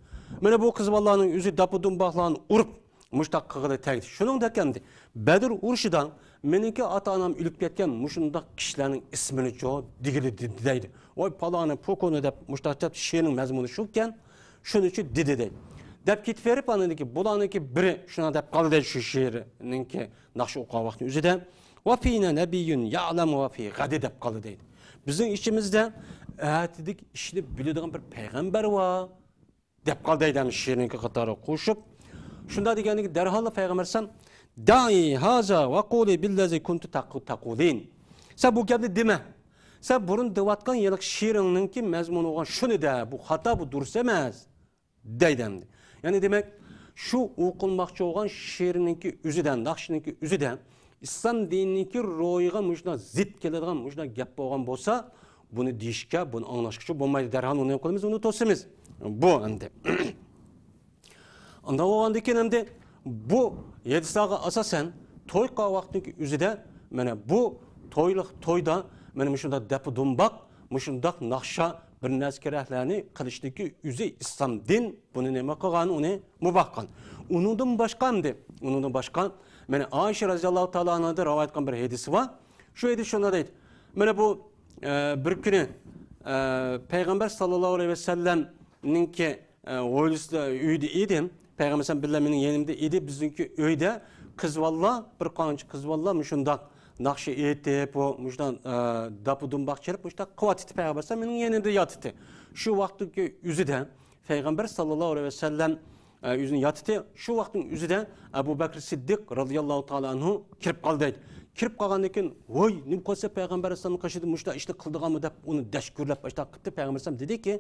مانا بۇ قىز بالىلارنىڭ ئۆزى داپا دۇمباقلارنى ئۇرۇپ، مۇشتاق قىلغىلى تەگدى. شۇنىڭدەك ئەمدى بەدر ئۇرۇشىدا مېنىڭكى ئاتا-ئانام ئۆلۈپ كەتكەن مۇشۇنداق كىشىلەرنىڭ ئىسمىنىچۇ دېگىلى دېدى دەيدۇ. ۋاي پالانى، پۇكۇنى دەپ مۇشتاق دەپ شېئىرنىڭ مەزمۇنى شۇكەن، شۇنىچۇ دېدى دەيدۇ. دەپ كېتىپ بېرىپ، ئاندىن كېيىن بۇلارنىڭكى بىرى شۇنداق دەپ قالدى دەيدۇ، شۇ شېئىرنىڭكى ناخشا ئوقۇغان ۋاقتىنىڭ ئۆزىدە. ۋە فىنا نەبىييۇن يەئلەمۇ ۋە فى غەدى دەپ قالدى دەيدۇ. بىزنىڭ ئىچىمىزدە ئەتىدىكى ئىشنى بىلىدىغان بىر پەيغەمبەر بار. دەپ قالدى دەيدۇ، ھەم شېئىرنىڭكى قاتارىغا قوشۇپ. شۇنداق دېگەندىكىن دەرھاللا پەيغەمبەر ئەلەيھىسسالام، دەئى ھازا ۋە قۇلى بىللەزى كۇنتى تەقۇ-، تەقۇلىن. سەن بۇ گەپنى دېمە. سەن بۇرۇن دەۋاتقان ھېلىقى شېئىرىڭنىڭكى مەزمۇنى بولغان شۇنى دە، بۇ خاتا، بۇ دۇرۇس ئەمەس. دەيدۇ ئەمدى. يەنى دېمەك، شۇ ئوقۇلماقچى بولغان شېئىرنىڭكى ئۆزىدە، ناخشىنىڭكى ئۆزىدە ئىسلام دىنىنىڭكى روھىغا مۇشۇنداق زىت كېلىدىغان مۇشۇنداق گەپ بولغان بولسا، بۇنى دېيىشكە، بۇنى ئاڭلاشقىچۇ بولمايدۇ. دەرھال ئۇنى نېمە قىلىمىز؟ ئۇنى توسىمىز. بۇ ئەمدى. ئانداق بولغاندىن كېيىن ئەمدى بۇ ھەدىسلەرگە ئاساسەن توي قىلغان ۋاقىتنىڭكى ئۆزىدە مانا بۇ تويلۇق تويدا مانا مۇشۇنداق دەپۇ دۇمباق، مۇشۇنداق ناخشا بىر نەرسە كېرەكلەرنى قىلىشنىڭكى ئۆزى ئىسلام دىن بۇنى نېمە قىلغان، ئۇنى مۇباھ قىلغان. ئۇنىڭدىن باشقا ئەمدى، ئۇنىڭدىن باشقا، مانا ئائىشە رەزىياللاھۇ تائالا ئانھادىن رىۋايەت قىلغان بىر ھەدىسى بار. شۇ ھەدىس شۇنداق دەيدۇ. مانا بۇ، ئە، بىر كۈنى، ئە، پەيغەمبەر ساللاللاھۇ ئەلەيھى ۋەسەللەمنىڭكى، ئە، ھويلىسىدا، ئۆيدە ئىدى. پەيغەمبەر بىللە مېنىڭ يېنىمدا ئىدى. بىزنىڭكى ئۆيدە قىز بالىلار، بىر قانچە قىز بالىلار مۇشۇنداق ناخشا ئېيتىپ، بۇ مۇشۇنداق، ئە، داپا دۇمباق چېلىپ، مۇشۇنداق قىلىۋاتىتتى. پەيغەمبەر ئەلەيھىسسالام مېنىڭ يېنىمدا ياتىتتى. شۇ ۋاقىتتىكى ئۆزىدە پەيغەمبەر ساللاللاھۇ ئەلەيھى ۋەسەللەم، ئە، ئۆزىنى ياتىتتى. شۇ ۋاقىتنىڭ ئۆزىدە ئەبۇ بەكرى سىددىق رازىياللاھۇ تائالا ئەنھۇ كىرىپ قالدى دەيدۇ. كىرىپ قالغاندىن كېيىن، ۋاي، نېمە قىلسا پەيغەمبەر ئەلەيھىسسالامنىڭ قېشىدا مۇشۇنداق ئىشنى قىلىدىغانمۇ دەپ ئۇنى دەشكۈرلەپ ئاشۇنداق قىپتۇ. پەيغەمبەر ئەلەيھىسسالام دېدىكى،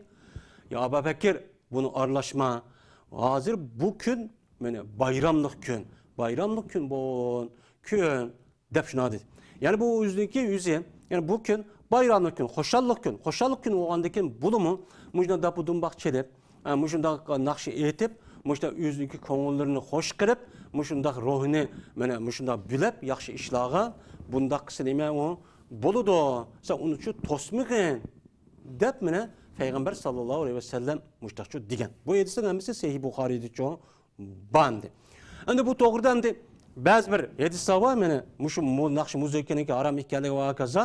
يا ئەبا بەكىر، بۇنى ئارىلاشما. ھازىر بۇ كۈن، مانا، بايراملىق كۈن. بايراملىق كۈن بولغان كۈن، دەپ شۇنداق دېدى. يەنى بۇ ئۆزىنىڭكى ئۆزى، يەنى بۇ كۈن بايراملىق كۈن، خۇشاللىق كۈن. خۇشاللىق كۈن بولغاندىن كېيىن بولىمۇ مۇشۇنداق داپا دۇمباق چېلىپ، ئە، مۇشۇنداق ناخشا ئېيتىپ، مۇشۇنداق ئۆزىنىڭكى كۆڭۈللىرىنى خۇش قىلىپ، مۇشۇنداق روھىنى، مانا، مۇشۇنداق بۆلەپ ياخشى ئىشلارغا، بۇنداق قىلسا نېمە ئۇ بولىدۇ؟ سەن ئۇنى شۇ توسمىغىن، دەپ، مانا، پەيغەمبەر ساللاللاھۇ ئەلەيھى ۋەسەللەم مۇشۇنداقچۇ دېگەن. بۇ ھەدىسنىڭ ھەممىسى سەھىھ بۇخارىيدىچۇ بار ئەمدى. ئەمدى بۇ توغرىدا ئەمدى بەزى بىر ھەدىسلەر بار، مانا، مۇشۇ مۇ-، ناخشا مۇزىكىنىڭكى ھارام ئىكەنلىكى ۋە ھاكازا.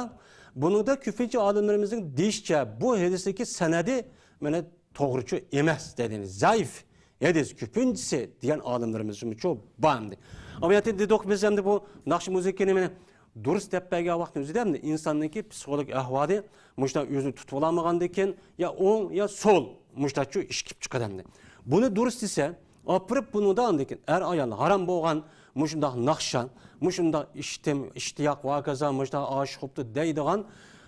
بۇنىڭدا كۆپىنچە ئالىملىرىمىزنىڭ دېيىشىچە، بۇ ھەدىسنىڭكى سەنەدى، مانا، توغرىچۇ ئەمەس دەيدۇ، زەئىپ ھەدىس كۆپىنچىسى دېگەن ئالىملىرىمىزمۇچۇ بار ئەمدى. ئەمما يەنە دېدۇق بىز ئەمدى بۇ ناخشا مۇزىكىنى، مانا، دۇرۇس دەپ بەرگەن ۋاقىتنىڭ ئۆزىدە ئەمدى ئىنساننىڭكى پسىخولوگىك ئەھۋالى مۇشۇنداق ئۆزىنى تۇتۇۋالالمىغاندىكىن، يا ئوڭ، يا سول، مۇشۇنداقچۇ ئىش كېلىپ چىقىدۇ ئەمدى. بۇنى دۇرۇس دېسە، ئاپىرىپ بۇنىڭدا ئاندىن كېيىن ئەر-ئايال ھارام بولغان مۇشۇنداق ناخشا، مۇشۇنداق ئىشتىم-، ئىشتىياق ۋە ھاكازا، مۇشۇنداق ئاشىق بوپتۇ دەيدىغان،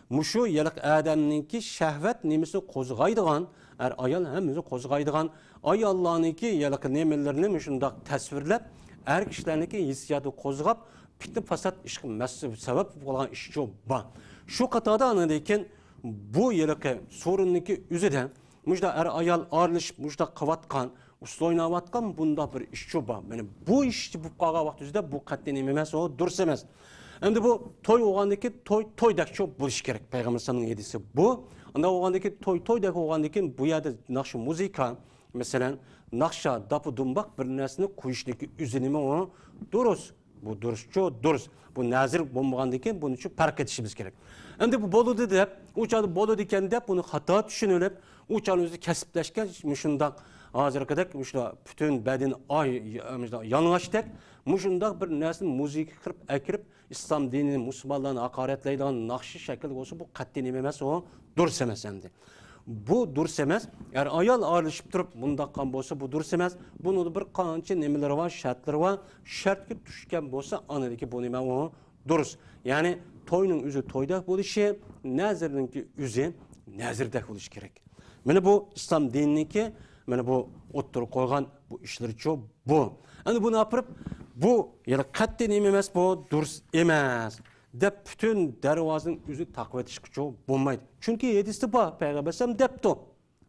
مۇشۇ ھېلىقى ئادەمنىڭكى شەھۋەت نېمىسىنى قوزغايدىغان، ئەر-ئايال ھەممىسىنى قوزغايدىغان، ئاياللارنىڭكى ھېلىقى نېمىلىرىنى مۇشۇنداق تەسۋىرلەپ، ئەر كىشىلەرنىڭكى ھېسسىياتىنى قوزغاپ، پىتنە-پاسات ئىشقا مەس-، سەۋەب بولغان ئىشچۇ بار. شۇ قاتاردا ئاندىن كېيىن بۇ ھېلىقى سورۇننىڭكى ئۆزىدە مۇشۇنداق ئەر-ئايال ئارىلىشىپ، مۇشۇنداق قىلىۋاتقان، ئۇسسۇل ئويناۋاتقان بۇنداق بىر ئىشچۇ بار. يەنى بۇ ئىش بولۇپ قالغان ۋاقىت ئۆزىدە بۇ قەتئىي نېمە ئەمەس، ئۇ دۇرۇس ئەمەس. ئەمدى بۇ توي بولغاندىن كېيىن توي، تويدەكچۇ بولۇشى كېرەك. پەيغەمبەر ئەلەيھىسسالامنىڭ ھەدىسى بۇ. ئانداق بولغاندىن كېيىن توي، تويدەك بولغاندىن كېيىن بۇ يەردە ناخشا، مۇزىكا، مەسىلەن، ناخشا، داپا، دۇمباق بىر نەرسىنى قويۇشنىڭكى ئۆزى نېمە ئۇ؟ دۇرۇس. بۇ دۇرۇسچۇ؟ دۇرۇس. بۇ نەزىر بولمىغاندىن كېيىن بۇنى شۇ پەرق ئېتىشىمىز كېرەك. ئەمدى بۇ بولىدۇ دەپ، ئۇ چاغدا بولىدىكەن دەپ بۇنى خاتا چۈشىنىۋېلىپ، ئۇ چاغدا ئۆزى كەسىپلەشكەن مۇشۇنداق ھازىرقىدەك مۇشۇنداق پۈتۈن بەدىنى ئاي، مۇشۇنداق يالىڭاچتەك مۇشۇنداق بىر نەرسىنى مۇزىكا قىلىپ ئەكىرىپ، ئىسلام دىنىنى، مۇسۇلمانلارنى ھاقارەتلەيدىغان ناخشا شەكلىدە بولسا، بۇ قەتئىي نېمە ئەمەس، ئۇ دۇرۇس ئەمەس ئەمدى. بۇ دۇرۇس ئەمەس. ئەر-ئايال ئارىلىشىپ تۇرۇپ مۇنداق قىلغان بولسا، بۇ دۇرۇس ئەمەس. بۇنىڭدا بىر قانچە نېمىلىرى بار، شەرتلىرى بار. شەرتكە چۈشكەن بولسا، ئاندىكى بۇ نېمە ئۇ دۇرۇس. يەنى توينىڭ ئۆزى تويدەك بولۇشى، نەزىرنىڭكى ئۆزى نەزىردەك بولۇشى كېرەك. مانا بۇ ئىسلام دىنىنىڭكى، مانا بۇ ئوتتۇرىغا قويغان بۇ ئىشلىرىچۇ بۇ. ئەمدى بۇنى ئاپىرىپ، بۇ يەنە قەتئىي نېمە ئەمەس، بۇ دۇرۇس ئەمەس دەپ پۈتۈن دەرۋازىنىڭ ئۆزىنى تاقىۋېتىشقىچۇ بولمايدۇ. چۈنكى ھەدىستە بار، پەيغەمبەر ئەلەيھىسسالام دەپتۇ.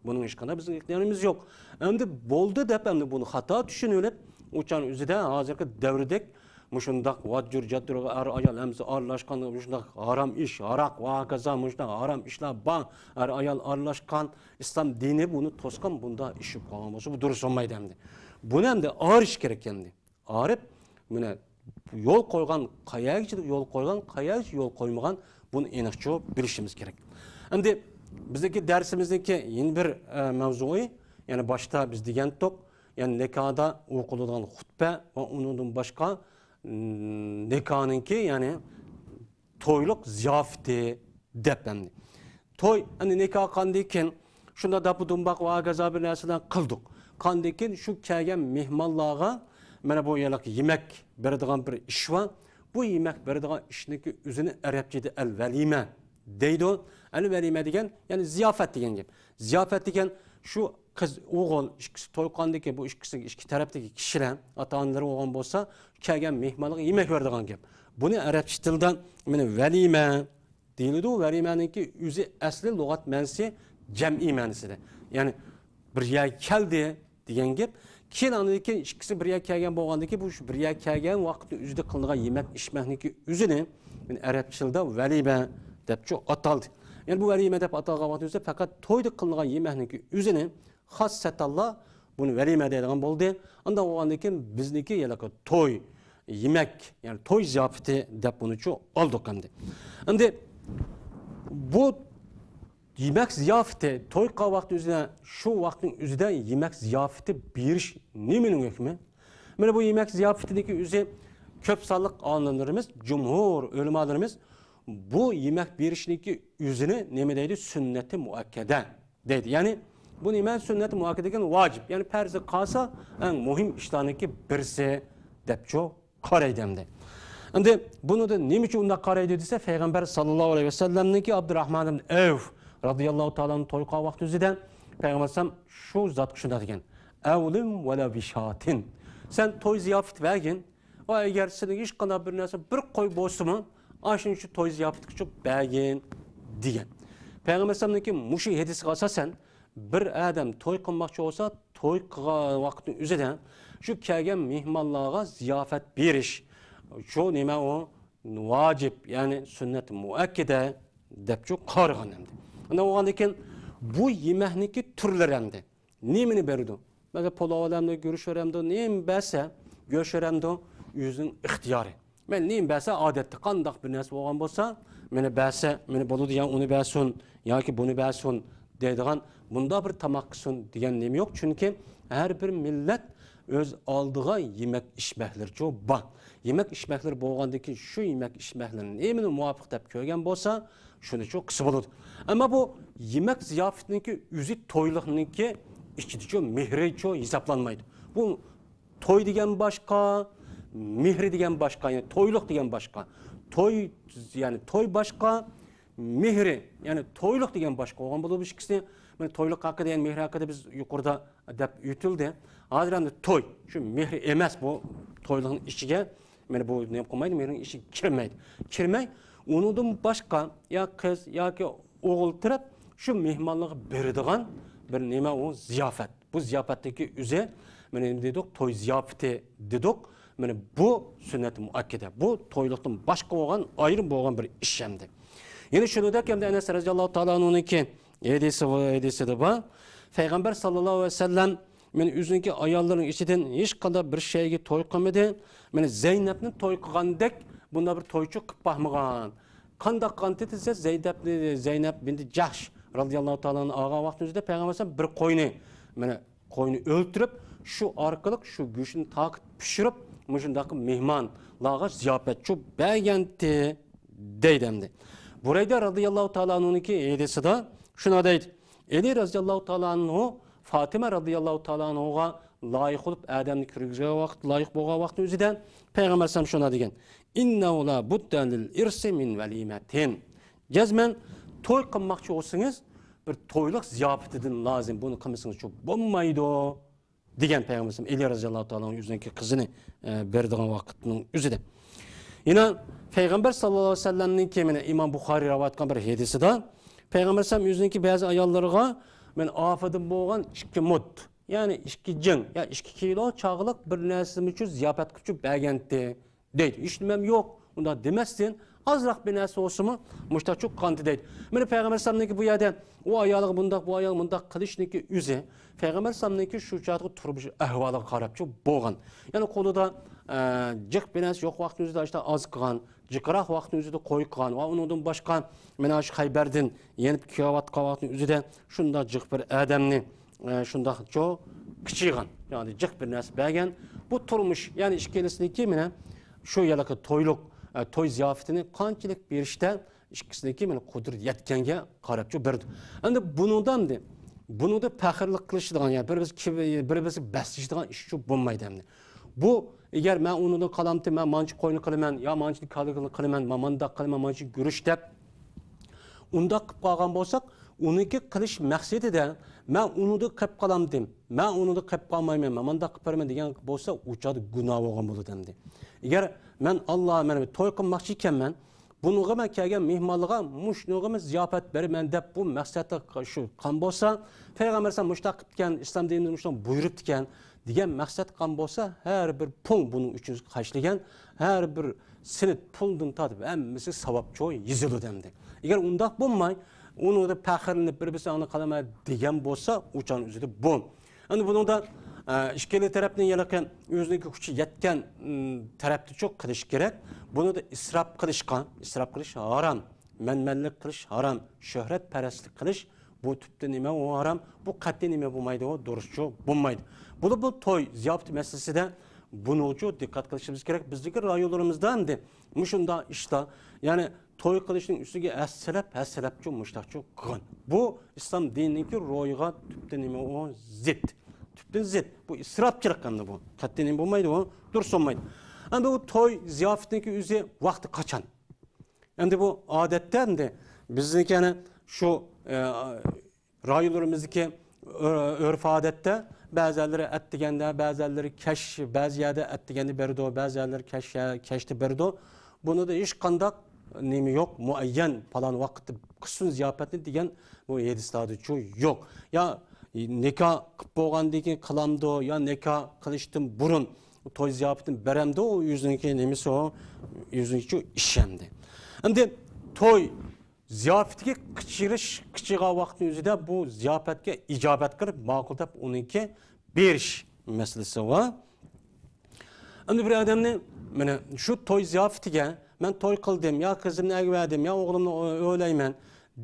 بۇنىڭ ھېچقانداق بىزنىڭ ئىختىيارىمىز يوق. ئەمدى بولدى دەپ، ئەمدى بۇنى خاتا چۈشىنىۋېلىپ، ئۇ چاغنىڭ ئۆزىدە ھازىرقى دەۋردەك مۇشۇنداق ۋاجۇر-جاتۇرغا ئەر-ئايال ھەممىسى ئارىلاشقان، مۇشۇنداق ھارام ئىش، ھاراق ۋە ھاكازا، مۇشۇنداق ھارام ئىشلار بار. ئەر-ئايال ئارىلاشقان، ئىسلام دىنى بۇنى توسقان، بۇنداق ئىش بولۇپ قالغان بولسا، بۇ دۇرۇس بولمايدۇ ئەمدى. بۇنى ئەمدى ئايرىش كېرەك ئەمدى. ئارىپ، مانا يول قويغان، قەيەرگىچە يول قويغان، قەيەرگىچە يول قويمىغان، بۇنى ئېنىقچە بىلىشىمىز كېرەك. ئەمدى بىزنىڭكى دەرسىمىزنىڭكى يەنە بىر، ئە، مەۋزۇيى، يەنى باشتا بىز دېگەنتۇق، يەنى نىكاھدا ئوقۇلىدىغان خۇتبە ۋە ئۇنىڭدىن باشقا، م، نىكاھنىڭكى، يەنى تويلۇق زىياپىتى دەپ ئەمدى. توي، ئەمدى نىكاھ قىلغاندىن كېيىن شۇنداق داپا دۇمباق ۋە ھاكازا بىر نەرسىلەرنى قىلدۇق. قىلغاندىن كېيىن شۇ كەلگەن مېھمانلارغا مانا بۇ ھېلىقى يېمەك بېرىدىغان بىر ئىش بار. بۇ يېمەك بېرىدىغان ئىشنىڭكى ئۆزىنى ئەرەبچىدە ئەل ۋەلىمە دەيدۇ. ئەل ۋەلىمە دېگەن، يەنى زىياپەت دېگەن گەپ. زىياپەت دېگەن شۇ قىز، ئوغۇل ئىككىسى توي قىلغاندىن كېيىن بۇ ئىككىسى، ئىككى تەرەپتىكى كىشىلەر، ئاتا-ئانىلىرى بولغان بولسا، كەلگەن مېھمانلارغا يېمەك بېرىدىغان گەپ. بۇنى ئەرەبچە تىلدا مانا ۋەلىمە دېيىلىدۇ. ۋەلىمەنىڭكى ئۆزى ئەسلى لۇغەت مەنىسى جەمئىي مەنىسىدە. يەنى بىر يەرگە كەلدى دېگەن گەپ. كېيىن ئاندىن كېيىن ئىككىسى بىر يەرگە كەلگەن بولغاندىن كېيىن، بۇ شۇ بىر يەرگە كەلگەن ۋاقىتنىڭ ئۆزىدە قىلىنغان يېمەك ئىچمەكنىڭكى ئۆزىنى مانا ئەرەبچە تىلدا ۋەلىمە دەپچۇ ئاتالدى. يەنى بۇ ۋەلىمە دەپ ئاتالغان ۋاقىتنىڭ ئۆزىدە پەقەت تويدا قىلىنغان يېمەكنىڭكى ئۆزىنى خاسسەتەنلا بۇنى ۋەلىمە دەيدىغان بولدى. ئانداق بولغاندىن كېيىن بىزنىڭكى ھېلىقى توي، يېمەك، يەنى توي زىياپىتى دەپ بۇنىچۇ ئالدۇق ئەمدى. ئەمدى بۇ يېمەك زىياپىتى، توي قىلغان ۋاقىتنىڭ ئۆزىدە، شۇ ۋاقىتنىڭ ئۆزىدە يېمەك زىياپىتى بېرىش نېمىنىڭ ھۆكمى؟ مانا بۇ يېمەك زىياپىتىنىڭكى ئۆزى كۆپ سانلىق ئالىملىرىمىز، جۇمھۇر ئۆلىمالىرىمىز بۇ يېمەك بېرىشنىڭكى ئۆزىنى نېمە دەيدۇ؟ سۈننەتى مۇئەككەدە دەيدۇ. يەنى بۇ نېمە؟ سۈننەتى مۇئەككەدە دېگەن ۋاجىپ. يەنى پەرزى قالسا ئەڭ مۇھىم ئىشلارنىڭكى بىرسى دەپچۇ قارايدۇ ئەمدى. ئەمدى بۇنىڭدا نېمە ئۈچۈن ئۇنداق قارايدۇ دېسە، پەيغەمبەر ساللاللاھۇ ئەلەيھى ۋەسەللەمنىڭكى ئابدۇراھمان ئىبن ئەۋف رازىياللاھۇ تائالا ئەنھۇ توي قىلغان ۋاقتى ئۆزىدە پەيغەمبەر ئەلەيھىسسالام شۇ زاتقا شۇنداق دېگەن: «ئەۋلىم ۋەلەۋ بىشاتىن.» سەن توي زىياپىتى بەرگىن. ۋە ئەگەر سېنىڭ ھېچقانداق بىر نەرسە، بىر قوي بولسىمۇ، ئاشۇنى شۇ توي زىياپىتىگە چوپ بەرگىن دېگەن. پەيغەمبەر ئەلەيھىسسالامنىڭكى مۇشۇ ھەدىسىگە ئاساسەن، بىر ئادەم توي قىلماقچى بولسا، توي قىلغان ۋاقىتنىڭ ئۆزىدە شۇ كەلگەن مېھمانلارغا زىياپەت بېرىش، شۇ نېمە ئۇ؟ ۋاجىپ، يەنى سۈننەت مۇئەككىدە دەپچۇ قارىغان ئەمدى. ئانداق بولغاندىن كېيىن بۇ يېمەكنىڭكى تۈرلىرى ئەمدى. نېمىنى بېرىدۇ؟ مەسىلەن، پۇلاۋ بەرەمدۇ، گۈرۈچ بەرەمدۇ، نېمە بەرسە، گۆش بەرەمدۇ، ئۆزىنىڭ ئىختىيارى. مەن نېمە بەرسە، ئادەتتە قانداق بىر نەرسە بولغان بولسا، مېنى بەرسە، مېنى بولىدۇ، يا ئۇنى بەرسۇن، ياكى بۇنى بەرسۇن دەيدىغان، بۇنداق بىر تاماق قىلسۇن دېگەن نېمە يوق. چۈنكى ھەر بىر مىللەت ئۆز ئالدىغا يېمەك ئىچمەكلىرىچۇ بار. يېمەك ئىچمەكلىرى بولغاندىن كېيىن شۇ يېمەك ئىچمەكلىرىنى نېمىنى مۇۋاپىق دەپ كۆرگەن بولسا، شۇنىچۇ قىلسا بولىدۇ. ئەمما بۇ يېمەك زىياپىتىنىڭكى ئۆزى تويلۇقنىڭكى ئىچىدىچۇ مېھرىچۇ ھېسابلانمايدۇ. بۇ توي دېگەن باشقا، مېھرى دېگەن باشقا، يەنى تويلۇق دېگەن باشقا. توي، يەنى توي باشقا، مېھرى، يەنى تويلۇق دېگەن باشقا بولغان بولىدۇ بۇ ئىككىسى. مانا تويلۇق ھەققىدە، يەنى مېھرى ھەققىدە بىز يۇقىرىدا دەپ ئۆتۈلدى. ھازىر ئەمدى توي، شۇ مېھرى ئەمەس بۇ تويلۇقنىڭ ئىچىگە، مانا بۇ نېمە قىلمايدۇ، مېھرىنىڭ ئىچىگە كىرمەيدۇ. كىرمەي، ئۇنىڭدىن باشقا يا قىز ياكى ئوغۇل تەرەپ شۇ مېھمانلارغا بېرىدىغان بىر نېمە ئۇ زىياپەت. بۇ زىياپەتتىكى ئۆزى، مانا نېمە دېدۇق، توي زىياپىتى دېدۇق. مانا بۇ سۈننەت مۇئەككىدە. بۇ تويلۇقتىن باشقا بولغان، ئايرىم بولغان بىر ئىش ئەمدى. يەنە شۇنىڭدەك ئەمدى ئەنەس رەزىياللاھۇ تائالا ئەنھۇنىڭكى ھەدىسى، ھەدىسىدە بار. پەيغەمبەر ساللاللاھۇ ئەلەيھى ۋەسەللەم مانا ئۆزىنىڭكى ئاياللىرىنىڭ ئىچىدىن ھېچقانداق بىر شەيگە توي قىلمىدى. مانا زەينەپنى توي قىلغاندەك بۇنداق بىر تويچۇ قىلىپ باقمىغان. قانداق قىلغانتى دېسە، زەينەپنى، زەينەپ بىنتى جەھش رەزىياللاھۇ تائالا ئەنھا ئالغان ۋاقتىمىزدا پەيغەمبەر بىر قوينى، مانا قوينى ئۆلتۈرۈپ، شۇ ئارقىلىق شۇ گۆشىنى تارقىتىپ پىشۇرۇپ، مۇشۇنداق مېھمانلارغا زىياپەتچۇ بەرگەنتى دەيدۇ ئەمدى. بۇرەيدە رەزىياللاھۇ تائالا ئەنھۇنىڭكى ھەدىسىدە شۇنداق دەيدۇ. ئەلى رەزىياللاھۇ تائالا ئەنھۇ فاتىمە رەزىياللاھۇ تائالا ئەنھۇغا لايىق بولۇپ، ئادەمنى كىرگۈزگەن ۋاقىت، لايىق بولغان ۋاقىتنىڭ ئۆزىدە پەيغەمبەر ئەلەيھىسسالام شۇنداق دېگەن: «ئىننەھۇ لا بۇددە لىل ئىرسى مىن ۋەلىمەتىن.» جەزمەن توي قىلماقچى بولسىڭىز، بىر تويلۇق زىياپىتىدىن لازىم، بۇنى قىلمىسىڭىزچۇ بولمايدۇ دېگەن پەيغەمبەر ئەلەيھىسسالام ئەلى رەزىياللاھۇ تائالا ئەنھۇ ئۆزىنىڭكى قىزىنى، ئە، بېرىدىغان ۋاقىتنىڭ ئۆزىدە. يەنە پەيغەمبەر ساللاللاھۇ ئەلەيھى ۋەسەللەمنىڭكى، مانا ئىمام بۇخارىي رىۋايەت قىلغان بىر ھەدىسىدە پەيغەمبەر ئەلەيھىسسالام ئۆزىنىڭكى بەزى ئاياللىرىغا، مانا ئاپىدىن بولغان ئىككى مۇت، يەنى ئىككى جىڭ، يا ئىككى كىلو چاغلىق بىر نەرسىمۇچۇ زىياپەت قىلىپچۇ بەرگەنتى دەيدۇ. ھېچنېمەم يوق، ئۇنداق دېمەستىن، ئازراق بىر نەرسە بولسىمۇ، مۇشتاق چوققانتى دەيدۇ. مانا پەيغەمبەر ئەلەيھىسسالامنىڭكى بۇ يەردە ئۇ ئايالىغا بۇنداق، بۇ ئايالغا مۇنداق قىلىشنىڭكى ئۆزى، پەيغەمبەر ئەلەيھىسسالامنىڭكى شۇ چاغدىكى تۇرمۇش ئەھۋالىغا قاراپچۇ بولغان. يەنى قولىدا، ئە، جىق بىر نەرسە يوق ۋاقتىنىڭ ئۆزىدە ئاشتا ئاز قىلغان، جىقراق ۋاقتىنىڭ ئۆزىدە قوي قىلغان ۋە ئۇنىڭدىن باشقا مانا شۇ خەيبەردىن يېنىپ كېلىۋاتقان ۋاقتىنىڭ ئۆزىدە شۇنداق جىق بىر ئادەمنى ئە، شۇنداقچۇ قىچىغان، يەنى جىق بىر نەرسە بەرگەن. بۇ تۇرمۇش، يەنى ئىككىلىسىنىڭكى مانا شۇ ھېلىقى تويلۇق، ئە، توي زىياپىتىنى قانچىلىك بېرىشتە ئىككىسىنىڭكى مانا قۇدرىتى يەتكەنگە قاراپچۇ بېرىدۇ. ئەمدى بۇنىڭدا ئەمدى، بۇنىڭدا پەخىرلىك قىلىشىدىغان، يەنى بىر بىرسى كىب-، بىر بىرسىگە بەسلىشىدىغان ئىشچۇ بولمايدۇ ئەمدى. بۇ، ئەگەر مەن ئۇنىڭدىن قالامتى، مەن مانچە قوينى قىلىمەن، يا مانچە كالىنى قىلىمەن، مەن مانداق قىلىمەن، مانچە گۈرۈچ دەپ، ئۇنداق قىلىپ قالغان بولساق، ئۇنىڭكى قىلىش مەقسىتىدە، مەن ئۇنىڭدا قىلىپ قالامدىم، مەن ئۇنىڭدا قىلىپ قالمايمەن، مەن مانداق قىلىپ بېرىمەن دېگەن بولسا، ئۇ چاغدا گۇناھ بولغان بولىدۇ ئەمدى. ئەگەر مەن ئاللا، مەن بىر توي قىلماقچى ئىكەنمەن، بۇنىڭغا مەن كەلگەن مېھمانلارغا مۇشۇنىڭغىمۇ زىياپەت بېرىمەن دەپ بۇ مەقسەتتە شۇ قىلغان بولسا، پەيغەمبەر ئەلەيھىسسالام مۇشۇنداق قىپتىكەن، ئىسلام دىنىمىز مۇشۇنداق بۇيرۇپتىكەن دېگەن مەقسەت قىلغان بولسا، ھەر بىر پۇڭ بۇنىڭ ئۈچۈن خەجلىگەن، ھەر بىر سېنىت پۇلدىن تارتىپ ھەممىسى ساۋابچۇ يېزىلىدۇ ئەمدى. ئەگەر ئۇنداق بولماي، ئۇنىڭدا پەخىرلىنىپ، بىر-بىرسى ئاڭلىق قالىمەن دېگەن بولسا، ئۇ چاغنىڭ ئۆزىدە بۇ. ئەمدى بۇنىڭدا، ئە، ئىككىلى تەرەپنىڭ ھېلىقى ئۆزىنىڭكى كۈچى يەتكەن، ئىم، تەرەپتىچۇ قىلىش كېرەك. بۇنىڭدا ئىسراپ قىلىشقا، ئىسراپ قىلىش ھارام، مەنمەنلىك قىلىش ھارام، شۆھرەتپەرەسلىك قىلىش، بۇ تۈپتىن نېمە ئۇ ھارام، بۇ قەتئىي نېمە بولمايدۇ، ئۇ دۇرۇسچۇ بولمايدۇ. بولۇپ بۇ توي زىياپىتى مەسىلىسىدە بۇنىڭچۇ دىققەت قىلىشىمىز كېرەك. بىزدىكى رايونلىرىمىزدا ئەمدى مۇشۇنداق ئىشلار، يەنى توي قىلىشنىڭ ئۈستىگە ھەسسىلەپ، ھەسسىلەپچۇ مۇشتاقچۇ قىلغان. بۇ ئىسلام دىنىنىڭكى روھىغا تۈپتىن نېمە ئۇ زىت. تۈپتىن زىت. بۇ ئىسراپچىلىق ئەمدى بۇ. قەتئىي نېمە بولمايدۇ ئۇ، دۇرۇس بولمايدۇ. ئەمدى بۇ توي زىياپىتىنىڭكى ئۆزى ۋاقتى قاچان؟ ئەمدى بۇ ئادەتتە ئەمدى بىزنىڭكى يەنە شۇ، ئە، رايونلىرىمىزدىكى ئۆ-، ئۆرپ-ئادەتتە بەزەنلىرى ئەتىگەندە، بەزەنلىرى كەچ، بەزى يەردە ئەتىگەندە بېرىدۇ، بەزەنلىرى كەچ، كەچتە بېرىدۇ. بۇنىڭدا ھېچقانداق نېمە يوق، مۇئەييەن پالان ۋاقىتتا قىلسۇن زىياپەتنى دېگەن بۇ ھەدىسلاردىچۇ يوق. يا نىكاھ قىلىپ بولغاندىن كېيىن قىلامدۇ، يا نىكاھ قىلىشتىن بۇرۇن توي زىياپىتىنى بەرەمدۇ، ئۇ ئۆزىنىڭكى نېمىسى ئۇ، ئۆزىنىڭكىچۇ ئىش ئەمدى. ئەمدى توي زىياپىتىگە قىچىرىش، قىچىغان ۋاقىتنىڭ ئۆزىدە بۇ زىياپەتكە ئىجابەت قىلىپ، ماقۇل دەپ ئۇنىڭكى بېرىش مەسىلىسى بار. ئەمدى بىر ئادەمنى، مانا شۇ توي زىياپىتىگە مەن توي قىلدىم، يا قىزىمنى ئەگىۋەردىم، يا ئوغلۇمنى ئۆ-، ئۆيلەيمەن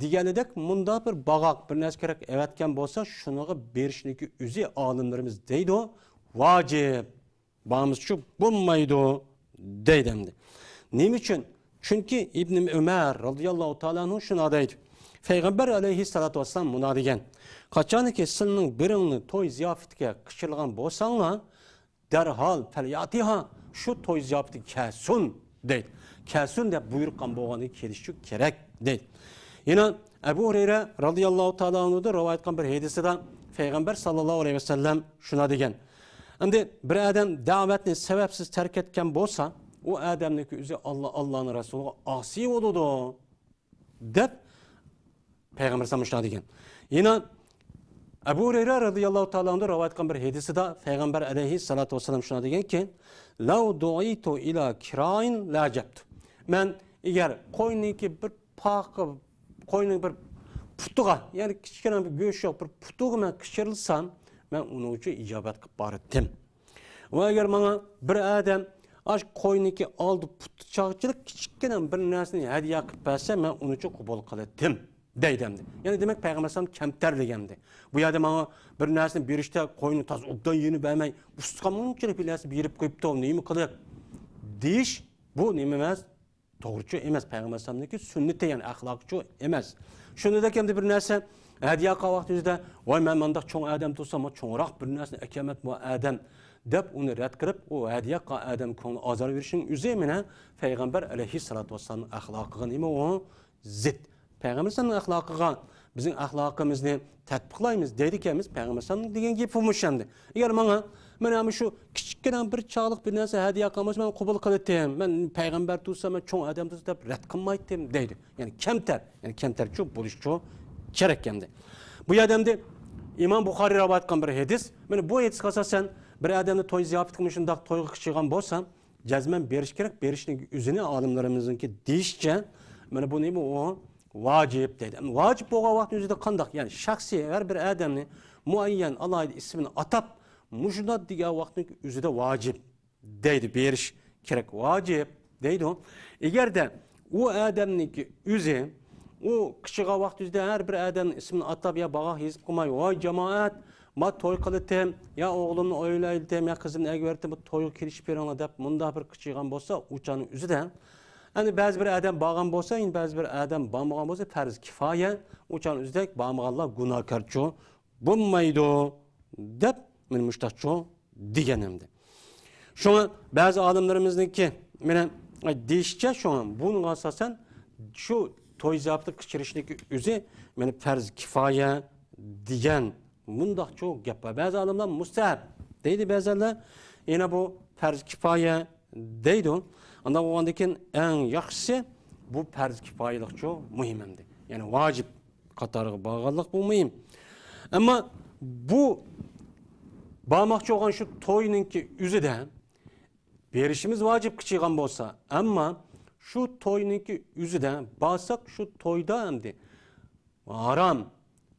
دېگەندەك مۇنداق بىر باغاق، بىر نەرسە كېرەك ئەۋەتكەن بولسا، شۇنىڭغا بېرىشنىڭكى ئۆزى ئالىملىرىمىز دەيدۇ، ۋاجىپ. بارمىسىچۇ بولمايدۇ دەيدۇ ئەمدى. نېمە ئۈچۈن؟ چۈنكى ئىبنى ئۆمەر رازىياللاھۇ تائالا ئەنھۇ شۇنداق دەيدۇ. پەيغەمبەر ئەلەيھىسسالاتۇ ۋەسسالام مۇنداق دېگەن، قاچانكى سىلىنىڭ بىرىڭنى توي زىياپىتىگە قىچىرغان بولساڭلار، دەرھال پەلياتىھا، شۇ توي زىياپىتىگە كەلسۇن دەيدۇ. كەلسۇن دەپ بۇيرۇققان بولغاندىن كېلىشى كېرەك دەيدۇ. يەنە ئەبۇ ھۇرەيرە رازىياللاھۇ تائالا ئەنھۇدىن رىۋايەت قىلغان بىر ھەدىسىدە پەيغەمبەر ساللاللاھۇ ئەلەيھى ۋەسەللەم شۇنداق دېگەن، ئەمدى بىر ئادەم دەۋەتنى سەۋەبسىز تەرك ئەتكەن بولسا، ئۇ ئادەمنىڭكى ئۆزى ئاللا، ئاللانىڭ رەسۇلىغا ئاسىي بولىدۇ دەپ پەيغەمبەر ئەلەيھىسسالام شۇنداق دېگەن. يەنە ئەبۇ ھۇرەيرە رازىياللاھۇ تائالا ئەنھۇدىن رىۋايەت قىلغان بىر ھەدىسىدە پەيغەمبەر ئەلەيھىسسالاتۇ ۋەسسالام شۇنداق دېگەنكى، لەۋ دۇئىتۇ ئىلا كىرائىن لەئەجەبتۇ. مەن ئەگەر قوينىڭكى بىر پاقا، قوينىڭ بىر پۇتىغا، يەنى كىچىككىنە بىر گۆشى يوق بىر پۇتىغا مەن قىچىرىلسام، مەن ئۇنىڭ ئۈچۈن ئىجابەت قىلىپ باراتتىم. ۋە ئەگەر ماڭا بىر ئادەم ئاش قوينىڭكى ئالدى پۇتى چاغچىلىق كىچىككىنە بىر نەرسىنى ھەدىيە قىلىپ بەرسە، مەن ئۇنىڭ ئۈچۈن قوبۇل قىلاتتىم دەيدۇ ئەمدى. يەنى دېمەك، پەيغەمبەر ئەلەيھىسسالام كەمتەرلىگەندى. بۇ يەردە ماڭا بىر نەرسىنى بېرىشتە قوينى تازا ئوبدان يېيىنى بەرمەي، ئۇستىخان مۇنچىلىك بىر نەرسە بېرىپ قويۇپتۇ، نېمە قىلىپ دېيىش، بۇ نېمە ئەمەس؟ توغرىچۇ ئەمەس، پەيغەمبەر ئەلەيھىسسالامنىڭكى سۈننىتى، يەنى ئەخلاقىچۇ ئەمەس. شۇنىڭدەك ئەمدى بىر نەرسە ھەدىيە قىلغان ۋاقتىمىزدا، ۋاي، مەن مانداق چوڭ ئادەم تۇرسام، چوڭراق بىر نەرسىنى ئەكەلمەپتۇ ئۇ ئادەم دەپ ئۇنى رەت قىلىپ، ئۇ ھەدىيە قىلغان ئادەم كۆڭلى ئازار بېرىشنىڭ ئۆزى مانا پەيغەمبەر ئەلەيھىسسالاتۇ ۋەسسالامنىڭ ئەخلاقىغا نېمە ئۇ؟ زىت. پەيغەمبەر ئەلەيھىسسالامنىڭ ئەخلاقىغا بىزنىڭ ئەخلاقىمىزنى تەتبىقلايمىز دەيدىكەنمىز، پەيغەمبەر ئەلەيھىسسالامنىڭ دېگەن گېپى مۇشۇ ئەمدى. ئەگەر ماڭا، مانا مۇشۇ كىچىككىنە بىر چاغلىق بىر نەرسە ھەدىيە قىلمىسا، مەن قوبۇل قىلاتتىم. مەن پەيغەمبەر تۇرسا، مەن چوڭ ئادەم تۇرسا دەپ رەت قىلمايتتىم دەيدۇ. يەنى كەمتەر، يەنى كەمتەرچۇ بولۇشچۇ كېرەك ئەمدى. بۇ يەردە ئەمدى ئىمام بۇخارىي رىۋايەت قىلغان بىر ھەدىس. مانا بۇ ھەدىسكە ئاساسەن، بىر ئادەمنى توي زىياپىتىگە مۇشۇنداق تويغا قىچىرغان بولسا، جەزمەن بېرىش كېرەك، بېرىشنىڭ ئۆزىنى ئالىملىرىمىزنىڭكى دېيىشىچە، مانا بۇنى بۇ ۋاجىپ دەيدۇ. ئەمدى ۋاجىپ بولغان ۋاقىتنىڭ ئۆزىدە قانداق؟ يەنى شەخسىي ھەر بىر ئادەمنى مۇئەييەن ئالاھىدە ئىسمىنى ئاتاپ، مۇشۇنداق دېگەن ۋاقىتنىڭ ئۆزىدە ۋاجىپ دەيدۇ، بېرىش كېرەك، ۋاجىپ دەيدۇ. ئەگەردە ئۇ ئادەمنىڭكى ئۆزى، ئۇ قىچىغان ۋاقتى ئۆزىدە ھەر بىر ئادەمنىڭ ئىسمىنى ئاتاپ يا باغاق يېزىپ قويماي، ۋاي جامائەت، ما توي قىلىتىم، يا ئوغلۇمنى ئۆيلەيلىتىم، يا قىزىمنى ئەگىۋېرىتىم، بۇ تويغا كېلىشىپ بېرىڭلار دەپ مۇنداق بىر قىچىغان بولسا، ئۇ چاغنىڭ ئۆزىدە، ئەمدى بەزى بىر ئادەم بارغان بولسا، يەنە بەزى بىر ئادەم بارمىغان بولسا، پەرز كىپايە، ئۇ چاغنىڭ ئۆزىدە بارمىغانلار گۇناھكارچۇ بولمايدۇ دەپ، مانا مۇشتاقچۇ دېگەن ئەمدى. شۇڭا بەزى ئالىملىرىمىزنىڭكى مانا دېيىشىچە، شۇڭا بۇنىڭغا ئاساسەن شۇ توي زىياپىتى قىچىرىشنىڭكى ئۆزى مانا پەرز كىپايە دېگەن مۇنداقچۇ گەپ بار. بەزى ئالىملار مۇستەھەب دەيدۇ، بەزىلەر يەنە بۇ پەرز كىپايە دەيدۇ. ئانداق بولغاندىن كېيىن ئەڭ ياخشىسى بۇ پەرز كىپايىلىقچۇ مۇھىم ئەمدى. يەنى ۋاجىپ قاتارىغا بارغانلىق بۇ مۇھىم. ئەمما بۇ بارماقچى بولغان شۇ توينىڭكى ئۆزىدە بېرىشىمىز ۋاجىپ قىچىغان بولسا، ئەمما شۇ توينىڭكى ئۆزىدە بارساق، شۇ تويدا ئەمدى ھارام،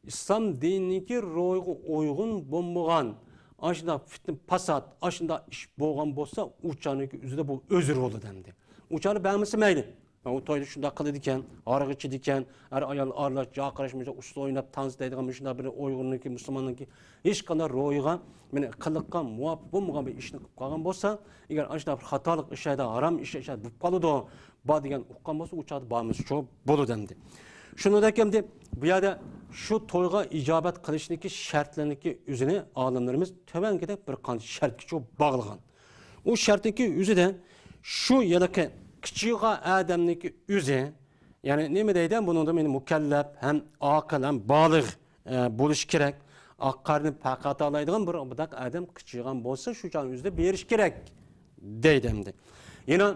ئىسلام دىنىنىڭكى روھىغا ئۇيغۇن بولمىغان ئاشۇنداق پىتنە پاسات، ئاشۇنداق ئىش بولغان بولسا، ئۇ چاغنىڭكى ئۆزىدە بۇ ئۆزرە بولىدۇ ئەمدى. ئۇ چاغنى بەرمىسە مەيلى. ئۇ تويدا شۇنداق قىلىدىكەن، ھاراق ئىچىدىكەن، ئەر ئايال ئارىلاش، جاغ قاراش، مۇشۇنداق ئۇسسۇل ئويناپ، تانس دەيدىغان مۇشۇنداق بىر ئۇيغۇرنىڭكى، مۇسۇلماننىڭكى ھېچقانداق روھىغا مانا قىلىققا مۇۋاپىق بولمىغان بىر ئىشنى قىلىپ قالغان بولسا، ئەگەر ئاشۇنداق بىر خاتالىق ئىشلاردا، ھارام ئىشلاردا بولۇپ قالىدۇ، بار دېگەن ئۇققان بولسا، ئۇ چاغدا بارمىسىچۇ بولىدۇ ئەمدى. شۇنىڭدەك ئەمدى بۇ يەردە شۇ تويغا ئىجابەت قىلىشنىڭكى شەرتلىرىنىڭكى ئۆزىنى ئالىملىرىمىز تۆۋەنكىدەك بىر قانچە شەرتكىچۇ باغلىغان. ئۇ شەرتنىڭكى ئۆزىدە شۇ ھېلىقى قىچىغان ئادەمنىڭكى ئۆزى، يەنى نېمە دەيدۇ؟ بۇنىڭدا مېنى مۇكەللەپ ھەم ئاقىل ھەم بالىغ، ئە، بولۇشى كېرەك. ئاق قارنى پەرق ئاتالايدىغان بىر بۇنداق ئادەم قىچىغان بولسا، شۇ چاغنىڭ ئۆزىدە بېرىش كېرەك دەيدۇ ئەمدى. يەنە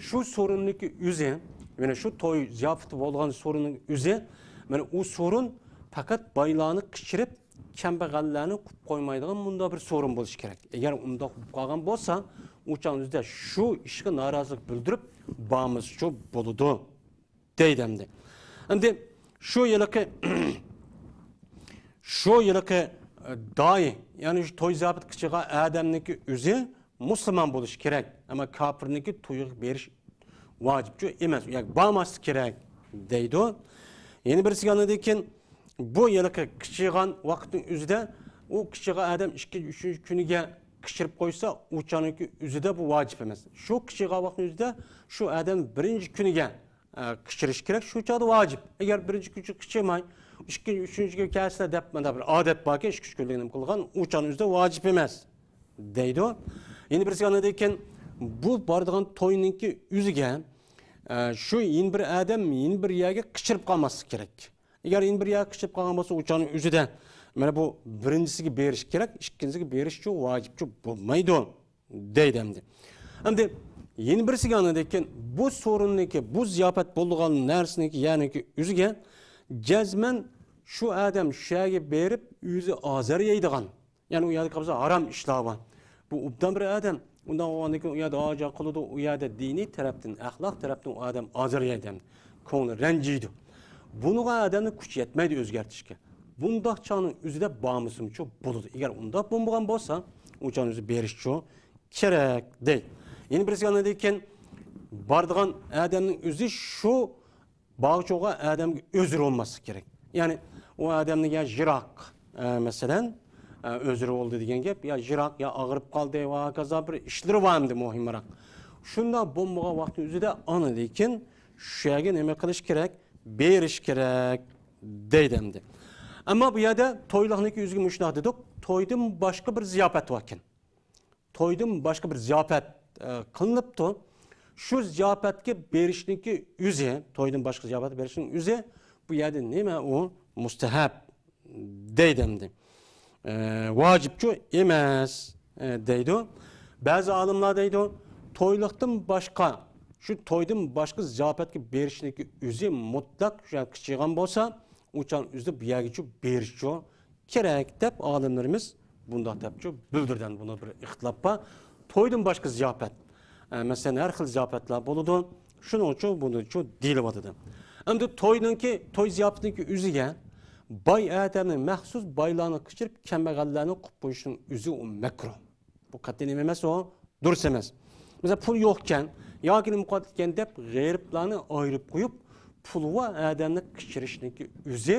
شۇ سورۇننىڭكى ئۆزى، يەنە شۇ توي زىياپىتى بولغان سورۇننىڭ ئۆزى، مانا ئۇ سورۇن پەقەت بايلارنى قىچىرىپ، كەمبەغەللەرنى قۇپ قويمايدىغان مۇنداق بىر سورۇن بولۇشى كېرەك. ئەگەر ئۇنداق بولۇپ قالغان بولسا، ئۇ چاغنىڭ ئۆزىدە شۇ ئىشقا نارازىلىق بىلدۈرۈپ بارمىسىچۇ بولىدۇ دەيدۇ ئەمدى. ئەمدى شۇ ھېلىقى، شۇ ھېلىقى، ئە، دائى، يەنى شۇ توي زىياپىتى قىچىغان ئادەمنىڭكى ئۆزى مۇسۇلمان بولۇشى كېرەك. ئەمما كاپىرنىڭكى تويىغا بېرىش ۋاجىپچۇ ئەمەس، ياكى بارماسلىق كېرەك دەيدۇ. يەنە بىرسىگە ئاندىن كېيىن بۇ ھېلىقى قىچىغان ۋاقىتنىڭ ئۆزىدە ئۇ قىچىغان ئادەم ئىككىنچى، ئۈچىنچى كۈنىگە قىچىرىپ قويسا، ئۇ چاغنىڭكى ئۆزىدە بۇ ۋاجىپ ئەمەس. شۇ قىچىغان ۋاقىتنىڭ ئۆزىدە شۇ ئادەم بىرىنچى كۈنىگە، ئە، قىچىرىش كېرەك، شۇ چاغدا ۋاجىپ. ئەگەر بىرىنچى كۈنى قىچىرماي، ئىككىنچى، ئۈچىنچى كۈنى كەلسىلە دەپ، مانا بىر ئادەت باركەن، ئىككى، ئۈچ كۈنلۈك نېمە قىلغان، ئۇ چاغنىڭ ئۆزىدە ۋاجىپ ئەمەس دەيدۇ. يەنە بىرسى ئاندىن كېيىن بۇ بارىدىغان توينىڭكى ئۆزىگە، ئە، شۇ يەنە بىر ئادەم يەنە بىر يەرگە قىچىرىپ قالماسلىق كېرەك. ئەگەر يەنە بىر يەرگە قىچىرىپ قالغان بولسا، ئۇ چاغنىڭ ئۆزىدە مانا بۇ بىرىنچىسىگە بېرىش كېرەك، ئىككىنچىسىگە بېرىشچۇ ۋاجىپچۇ بولمايدۇ دەيدۇ ئەمدى. ئەمدى يەنە بىرسىگە ئاندىن كېيىن بۇ سورۇننىڭكى، بۇ زىياپەت بولىدىغان نەرسىنىڭكى، يەرنىڭكى ئۆزىگە جەزمەن شۇ ئادەم شۇ يەرگە بېرىپ ئۆزى ئازار يەيدىغان، يەنى ئۇ يەردە قالسا ھارام ئىشلار بار. بۇ ئوبدان بىر ئادەم. ئۇنداق بولغاندىن كېيىن ئۇ يەردە ھاجەت قىلىدۇ، ئۇ يەردە دىنىي تەرەپتىن، ئەخلاق تەرەپتىن ئۇ ئادەم ئازار يەيدۇ، كۆڭلى رەنجىيدۇ. بۇنىڭغا ئادەمنىڭ كۈچى يەتمەيدۇ ئۆزگەرتىشكە. بۇنداق چاغنىڭ ئۆزىدە بارمىسىمۇچۇ بولىدۇ. ئەگەر ئۇنداق بولمىغان بولسا، ئۇ چاغنىڭ ئۆزى بېرىشچۇ كېرەك دەيدۇ. يەنە بىرسى ئاندىن كېيىن بارىدىغان ئادەمنىڭ ئۆزى شۇ باغچىغا ئادەمگە ئۆزرە بولماسلىق كېرەك. يەنى ئۇ ئادەمنىڭ يا يىراق، ئە، مەسىلەن، ئە، ئۆزرە بولدى دېگەن گەپ، يا يىراق، يا ئاغرىپ قالدى ۋە ھاكازا بىر ئىشلىرى بار ئەمدى مۇھىمراق. شۇنداق بولمىغان ۋاقىتنىڭ ئۆزىدە ئاندىن كېيىن شۇ يەرگە نېمە قىلىش كېرەك؟ بېرىش كېرەك دەيدۇ ئەمدى. ئەمما بۇ يەردە تويلۇقنىڭكى ئۆزىگە مۇشۇنداق دېدۇق، تويدىن باشقا بىر زىياپەت باركەن. تويدىن باشقا بىر زىياپەت، ئە، قىلىنىپتۇ. شۇ زىياپەتكە بېرىشنىڭكى ئۆزى، تويدىن باشقا زىياپەت بېرىشنىڭ ئۆزى بۇ يەردە نېمە ئۇ؟ مۇستەھەب دەيدۇ ئەمدى. ئە، ۋاجىپچۇ ئەمەس، ئە، دەيدۇ. بەزى ئالىملار دەيدۇ، تويلۇقتىن باشقا، شۇ تويدىن باشقا زىياپەتكە بېرىشنىڭكى ئۆزى مۇتلەق شۇ يەرگە قىچىغان بولسا، ئۇ چاغنىڭ ئۆزىدە بۇ يەرگىچۇ بېرىشچۇ كېرەك دەپ ئالىملىرىمىز بۇنداق دەپچۇ بىلدۈردى. بۇنىڭ بىر ئىختىلاپ بار. تويدىن باشقا زىياپەت. ئە، مەسىلەن، ھەر خىل زىياپەتلەر بولىدۇ. شۇنىڭ ئۈچۈن بۇنىچۇ دېيىلىۋاتىدۇ. ئەمدى توينىڭكى، توي زىياپىتىنىڭكى ئۆزىگە باي ئادەمنى مەخسۇس بايلارنى قىچىرىپ، كەمبەغەللەرنى قۇپ قويۇشنىڭ ئۆزى ئۇ مەكرۇھ. بۇ قەتئىي نېمە ئەمەس ئۇ؟ دۇرۇس ئەمەس. مەسىلەن، پۇل يوقكەن ياكى نېمە قىلىۋاتىدىكەن دەپ غېرىبلارنى ئايرىپ قويۇپ، پۇلۋا ئادەمنى قىچىرىشنىڭكى ئۆزى،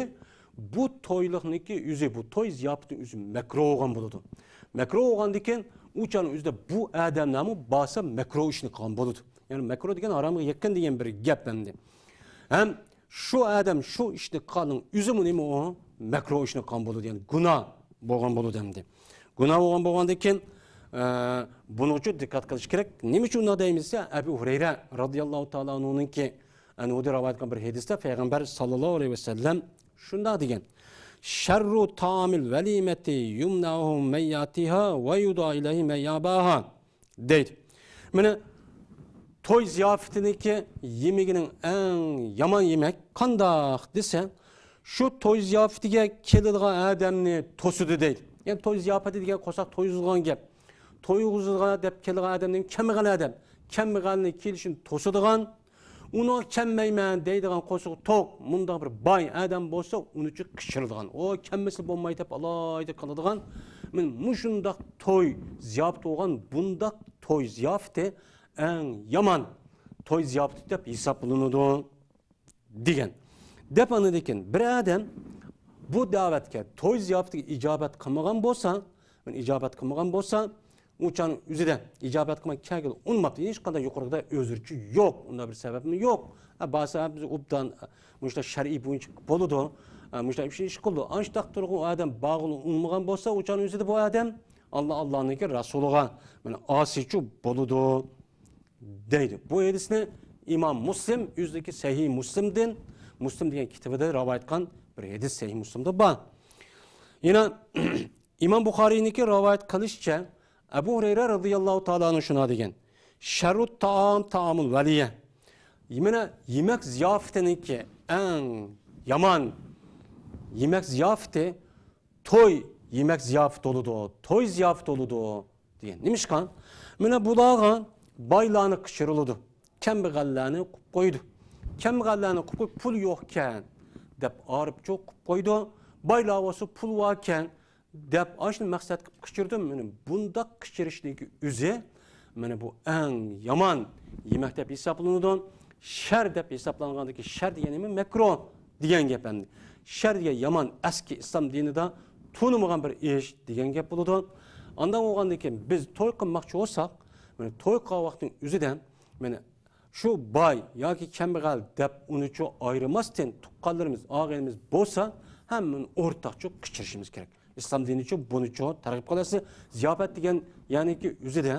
بۇ تويلۇقنىڭكى ئۆزى، بۇ توي زىياپىتىنىڭ ئۆزى مەكرۇھ بولغان بولىدۇ. مەكرۇھ بولغاندىن كېيىن، ئۇ چاغنىڭ ئۆزىدە بۇ ئادەملەرمۇ بارسا مەكرۇھ ئىشنى قىلغان بولىدۇ. يەنى مەكرۇھ دېگەن ھارامغا يېقىن دېگەن بىر گەپ ئەمدى. ھەم شۇ ئادەم شۇ ئىشنى قىلغاننىڭ ئۆزىمۇ نېمە ئۇ؟ مەكرۇھ ئىشنى قىلغان بولىدۇ، يەنى گۇناھ بولغان بولىدۇ ئەمدى. گۇناھ بولغان بولغاندىن كېيىن، ئە، بۇنىڭ ئۈچۈن دىققەت قىلىش كېرەك. نېمە ئۈچۈن ئۇنداق دەيمىز دېسە، ئەبۇ ھۇرەيرە رازىياللاھۇ تائالا ئەنھۇنىڭكى، ئەنھۇدىن رىۋايەت قىلغان بىر ھەدىستە پەيغەمبەر ساللاللاھۇ ئەلەيھى ۋەسەللەم شۇنداق دېگەن: «شەررۇ تائامىل ۋەلىمەتى يۇمنەئۇ مەن يەئتىھا ۋە يۇدئا ئىلەيھى مەن يەئباھا» دەيدۇ. مانا توي زىياپىتىنىڭكى يېمىكىنىڭ ئەڭ يامان يېمەك قانداق دېسە، شۇ توي زىياپىتىگە كېلىدىغان ئادەمنى توسىدۇ دەيدۇ. يەنى توي زىياپىتى دېگەن قورساق تويغۇزىدىغان گەپ. تويغۇزىدىغان دەپ كېلىدىغان ئادەمنىڭ كەمبەغەل ئادەم. كەمبەغەلنى كېلىشىنى توسىدىغان، ئۇنىڭغا كەلمەيمەن دەيدىغان قورسىقى توق، مۇنداق بىر باي ئادەم بولسا، ئۇنىچۇ قىچىرىدىغان، ئۇ كەلمىسە بولماي دەپ ئالاھىدە قىلىدىغان، مانا مۇشۇنداق توي زىياپىتى بولغان، بۇنداق توي زىياپىتى ئەڭ يامان توي زىياپىتى دەپ ھېسابلىنىدۇ دېگەن. دەپ ئاندىن كېيىن بىر ئادەم بۇ دەۋەتكە، توي زىياپىتىگە ئىجابەت قىلمىغان بولسا، مانا ئىجابەت قىلمىغان بولسا، ئۇ چاغنىڭ ئۆزىدە ئىجابەت قىلماي كەلگىلى ئۇنىماپتۇ. ھېچقانداق يۇقىرىقىدا ئۆزرىچى يوق، ئۇنداق بىر سەۋەبمۇ يوق. ھە، بارسا بىز ئوبدان، مۇشۇنداق شەرئىي بويىچە بولىدۇ. ھە، مۇشۇنداق بىر ئىش قىلىدۇ. ئاشۇنداق تۇرغۇ ئۇ ئادەم بارغىلى ئۇنىمىغان بولسا، ئۇ چاغنىڭ ئۆزىدە بۇ ئادەم ئاللا، ئاللانىڭكى رەسۇلىغا مانا ئاسىيچۇ بولىدۇ دەيدۇ. بۇ ھەدىسنى ئىمام مۇسلىم ئۆزىدىكى سەھىھ مۇسلىمدىن، مۇسلىم دېگەن كىتابىدا رىۋايەت قىلغان بىر ھەدىس سەھىھ مۇسلىمدا بار. يەنە ئىمام بۇخارىينىڭكى رىۋايەت قىلىشىچە، ئەبۇ ھۇرەيرە رەزىياللاھۇ تائالا ئەنھۇ شۇنداق دېگەن: «شەررۇت تائام تائامۇل ۋەلىيە.» مانا يېمەك زىياپىتىنىڭكى ئەڭ يامان يېمەك زىياپىتى توي يېمەك زىياپىتى بولىدۇ، توي زىياپىتى بولىدۇ دېگەن. نېمىشقا؟ مانا بۇلارغا بايلارنى قىچۇرۇلىدۇ، كەمبەغەللەرنى قويۇپ قويىدۇ. كەمبەغەللەرنى قويۇپ قويۇپ، پۇل يوقكەن دەپ ئارىپچۇ قويۇپ قويىدۇ. بايلار بولسا پۇل باركەن دەپ ئاشۇنى مەقسەت قىلىپ قىچۇرىدۇ. مانا بۇنداق قىچۇرۇشنىڭكى ئۆزى مانا بۇ ئەڭ يامان يېمەك دەپ ھېسابلىنىدۇ. شەر دەپ ھېسابلانغاندىكى شەر دېگەن نېمە؟ مەكرۇھ دېگەن گەپ ئەمدى. شەر دېگەن يامان، ئەسكى ئىسلام دىنىدا تونۇمىغان بىر ئىش دېگەن گەپ بولىدۇ. ئانداق بولغاندىن كېيىن بىز توي قىلماقچى بولساق، مانا توي قىلغان ۋاقىتنىڭ ئۆزىدە مانا شۇ باي ياكى كەمبەغەل دەپ ئۇنىچۇ ئايرىماستىن، تۇغقانلىرىمىز، ئاغىنىمىز بولسا، ھەممىنى ئورتاقچۇ قىچۇرۇشىمىز كېرەك. ئىسلام دىنىچۇ بۇنىچۇ تەرغىب قىلىسى. زىياپەت دېگەن يەنىكى ئۆزىدە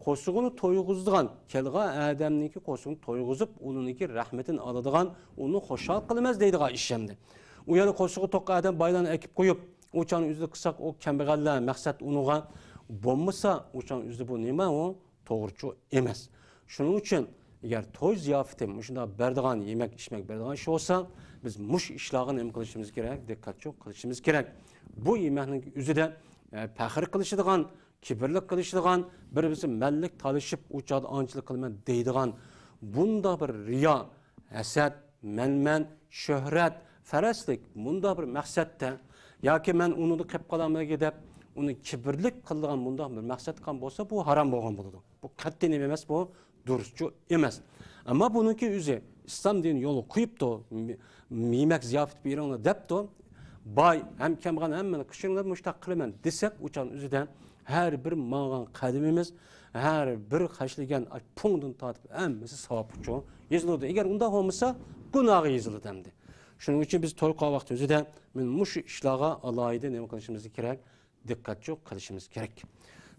قورسىقىنى تويغۇزىدىغان، كەلگەن ئادەمنىڭكى قورسىقىنى تويغۇزۇپ، ئۇنىڭكى رەھمىتىنى ئالىدىغان، ئۇنى خۇشال قىلىمىز دەيدىغان ئىش ئەمدى. ئۇ يەنە قورسىقى توق ئادەم بايلارنى ئەكىپ قويۇپ، ئۇ چاغنى ئۆزىدە قىلساق، ئۇ كەمبەغەللەر مەقسەت ئۇنىڭغا بولمىسا، ئۇ چاغنى ئۆزىدە بۇ نېمە ئۇ؟ توغرىچۇ ئەمەس. شۇنىڭ ئۈچۈن ئەگەر توي زىياپىتى مۇشۇنداق بەرىدىغان، يېمەك ئىچمەك بەرىدىغان ئىش بولسا، بىز مۇشۇ ئىشلارغا نېمە قىلىشىمىز كېرەك؟ دىققەتچۇ قىلىشىمىز كېرەك. بۇ يېمەكنىڭ ئۆزىدە، ئە، پەخىر قىلىشىدىغان، كىبىرلىك قىلىشىدىغان، بىر-بىرسى مەنلىك تالىشىپ، ئۇ چاغدا ئاڭچىلىق قىلىمەن دەيدىغان بۇنداق بىر رىيا، ھەسەت، مەنمەن، شۆھرەت، پەرەسلىك، مۇنداق بىر مەقسەتتە ياكى مەن ئۇنىڭدا قېلىپ قالامدىكى دەپ ئۇنى كىبىرلىك قىلىدىغان مۇنداق بىر مەقسەت قىلغان بولسا، بۇ ھارام بولغان بولىدۇ. بۇ قەتئىي نېمە ئەمەس، بۇ دۇرۇسچۇ ئەمەس. ئەمما بۇنىڭكى ئۆزى ئىسلام دىنى يولغا قويۇپتۇ، يېمەك زىياپىتى بېرىڭلار دەپتۇ. باي ھەم كەمبەغەل ھەممىنى قىچۇرۇڭلار، مۇشۇنداق قىلىمەن دېسەك، ئۇ چاغنىڭ ئۆزىدە ھەر بىر ماڭغان قەدىمىمىز، ھەر بىر خەجلىگەن پۇڭدىن تارتىپ ھەممىسى ساۋابقىچۇ يېزىلىدۇ. ئەگەر ئۇنداق بولمىسا، گۇناھقا يېزىلىدۇ ئەمدى. شۇنىڭ ئۈچۈن بىز توي قىلغان ۋاقتىمىزدا مانا مۇشۇ ئىشلارغا ئالاھىدە نېمە قىلىشىمىز كېرەك؟ دىققەتچۇ قىلىشىمىز كېرەك.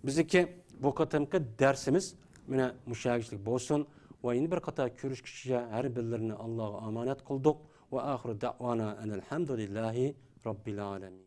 بىزنىڭكى بۇ قېتىمقى دەرسىمىز مانا مۇشۇ يەرگىچىلىك بولسۇن. ۋە يەنە بىر قېتىم كۆرۈشكىچە ھەر بىرلىرىنى ئاللاغا ئامانەت قىلدۇق. ۋە ئاخىرۇ دەئۋانا ئەنىل ھەمدۇلىللاھى رەببىل ئالەمىن.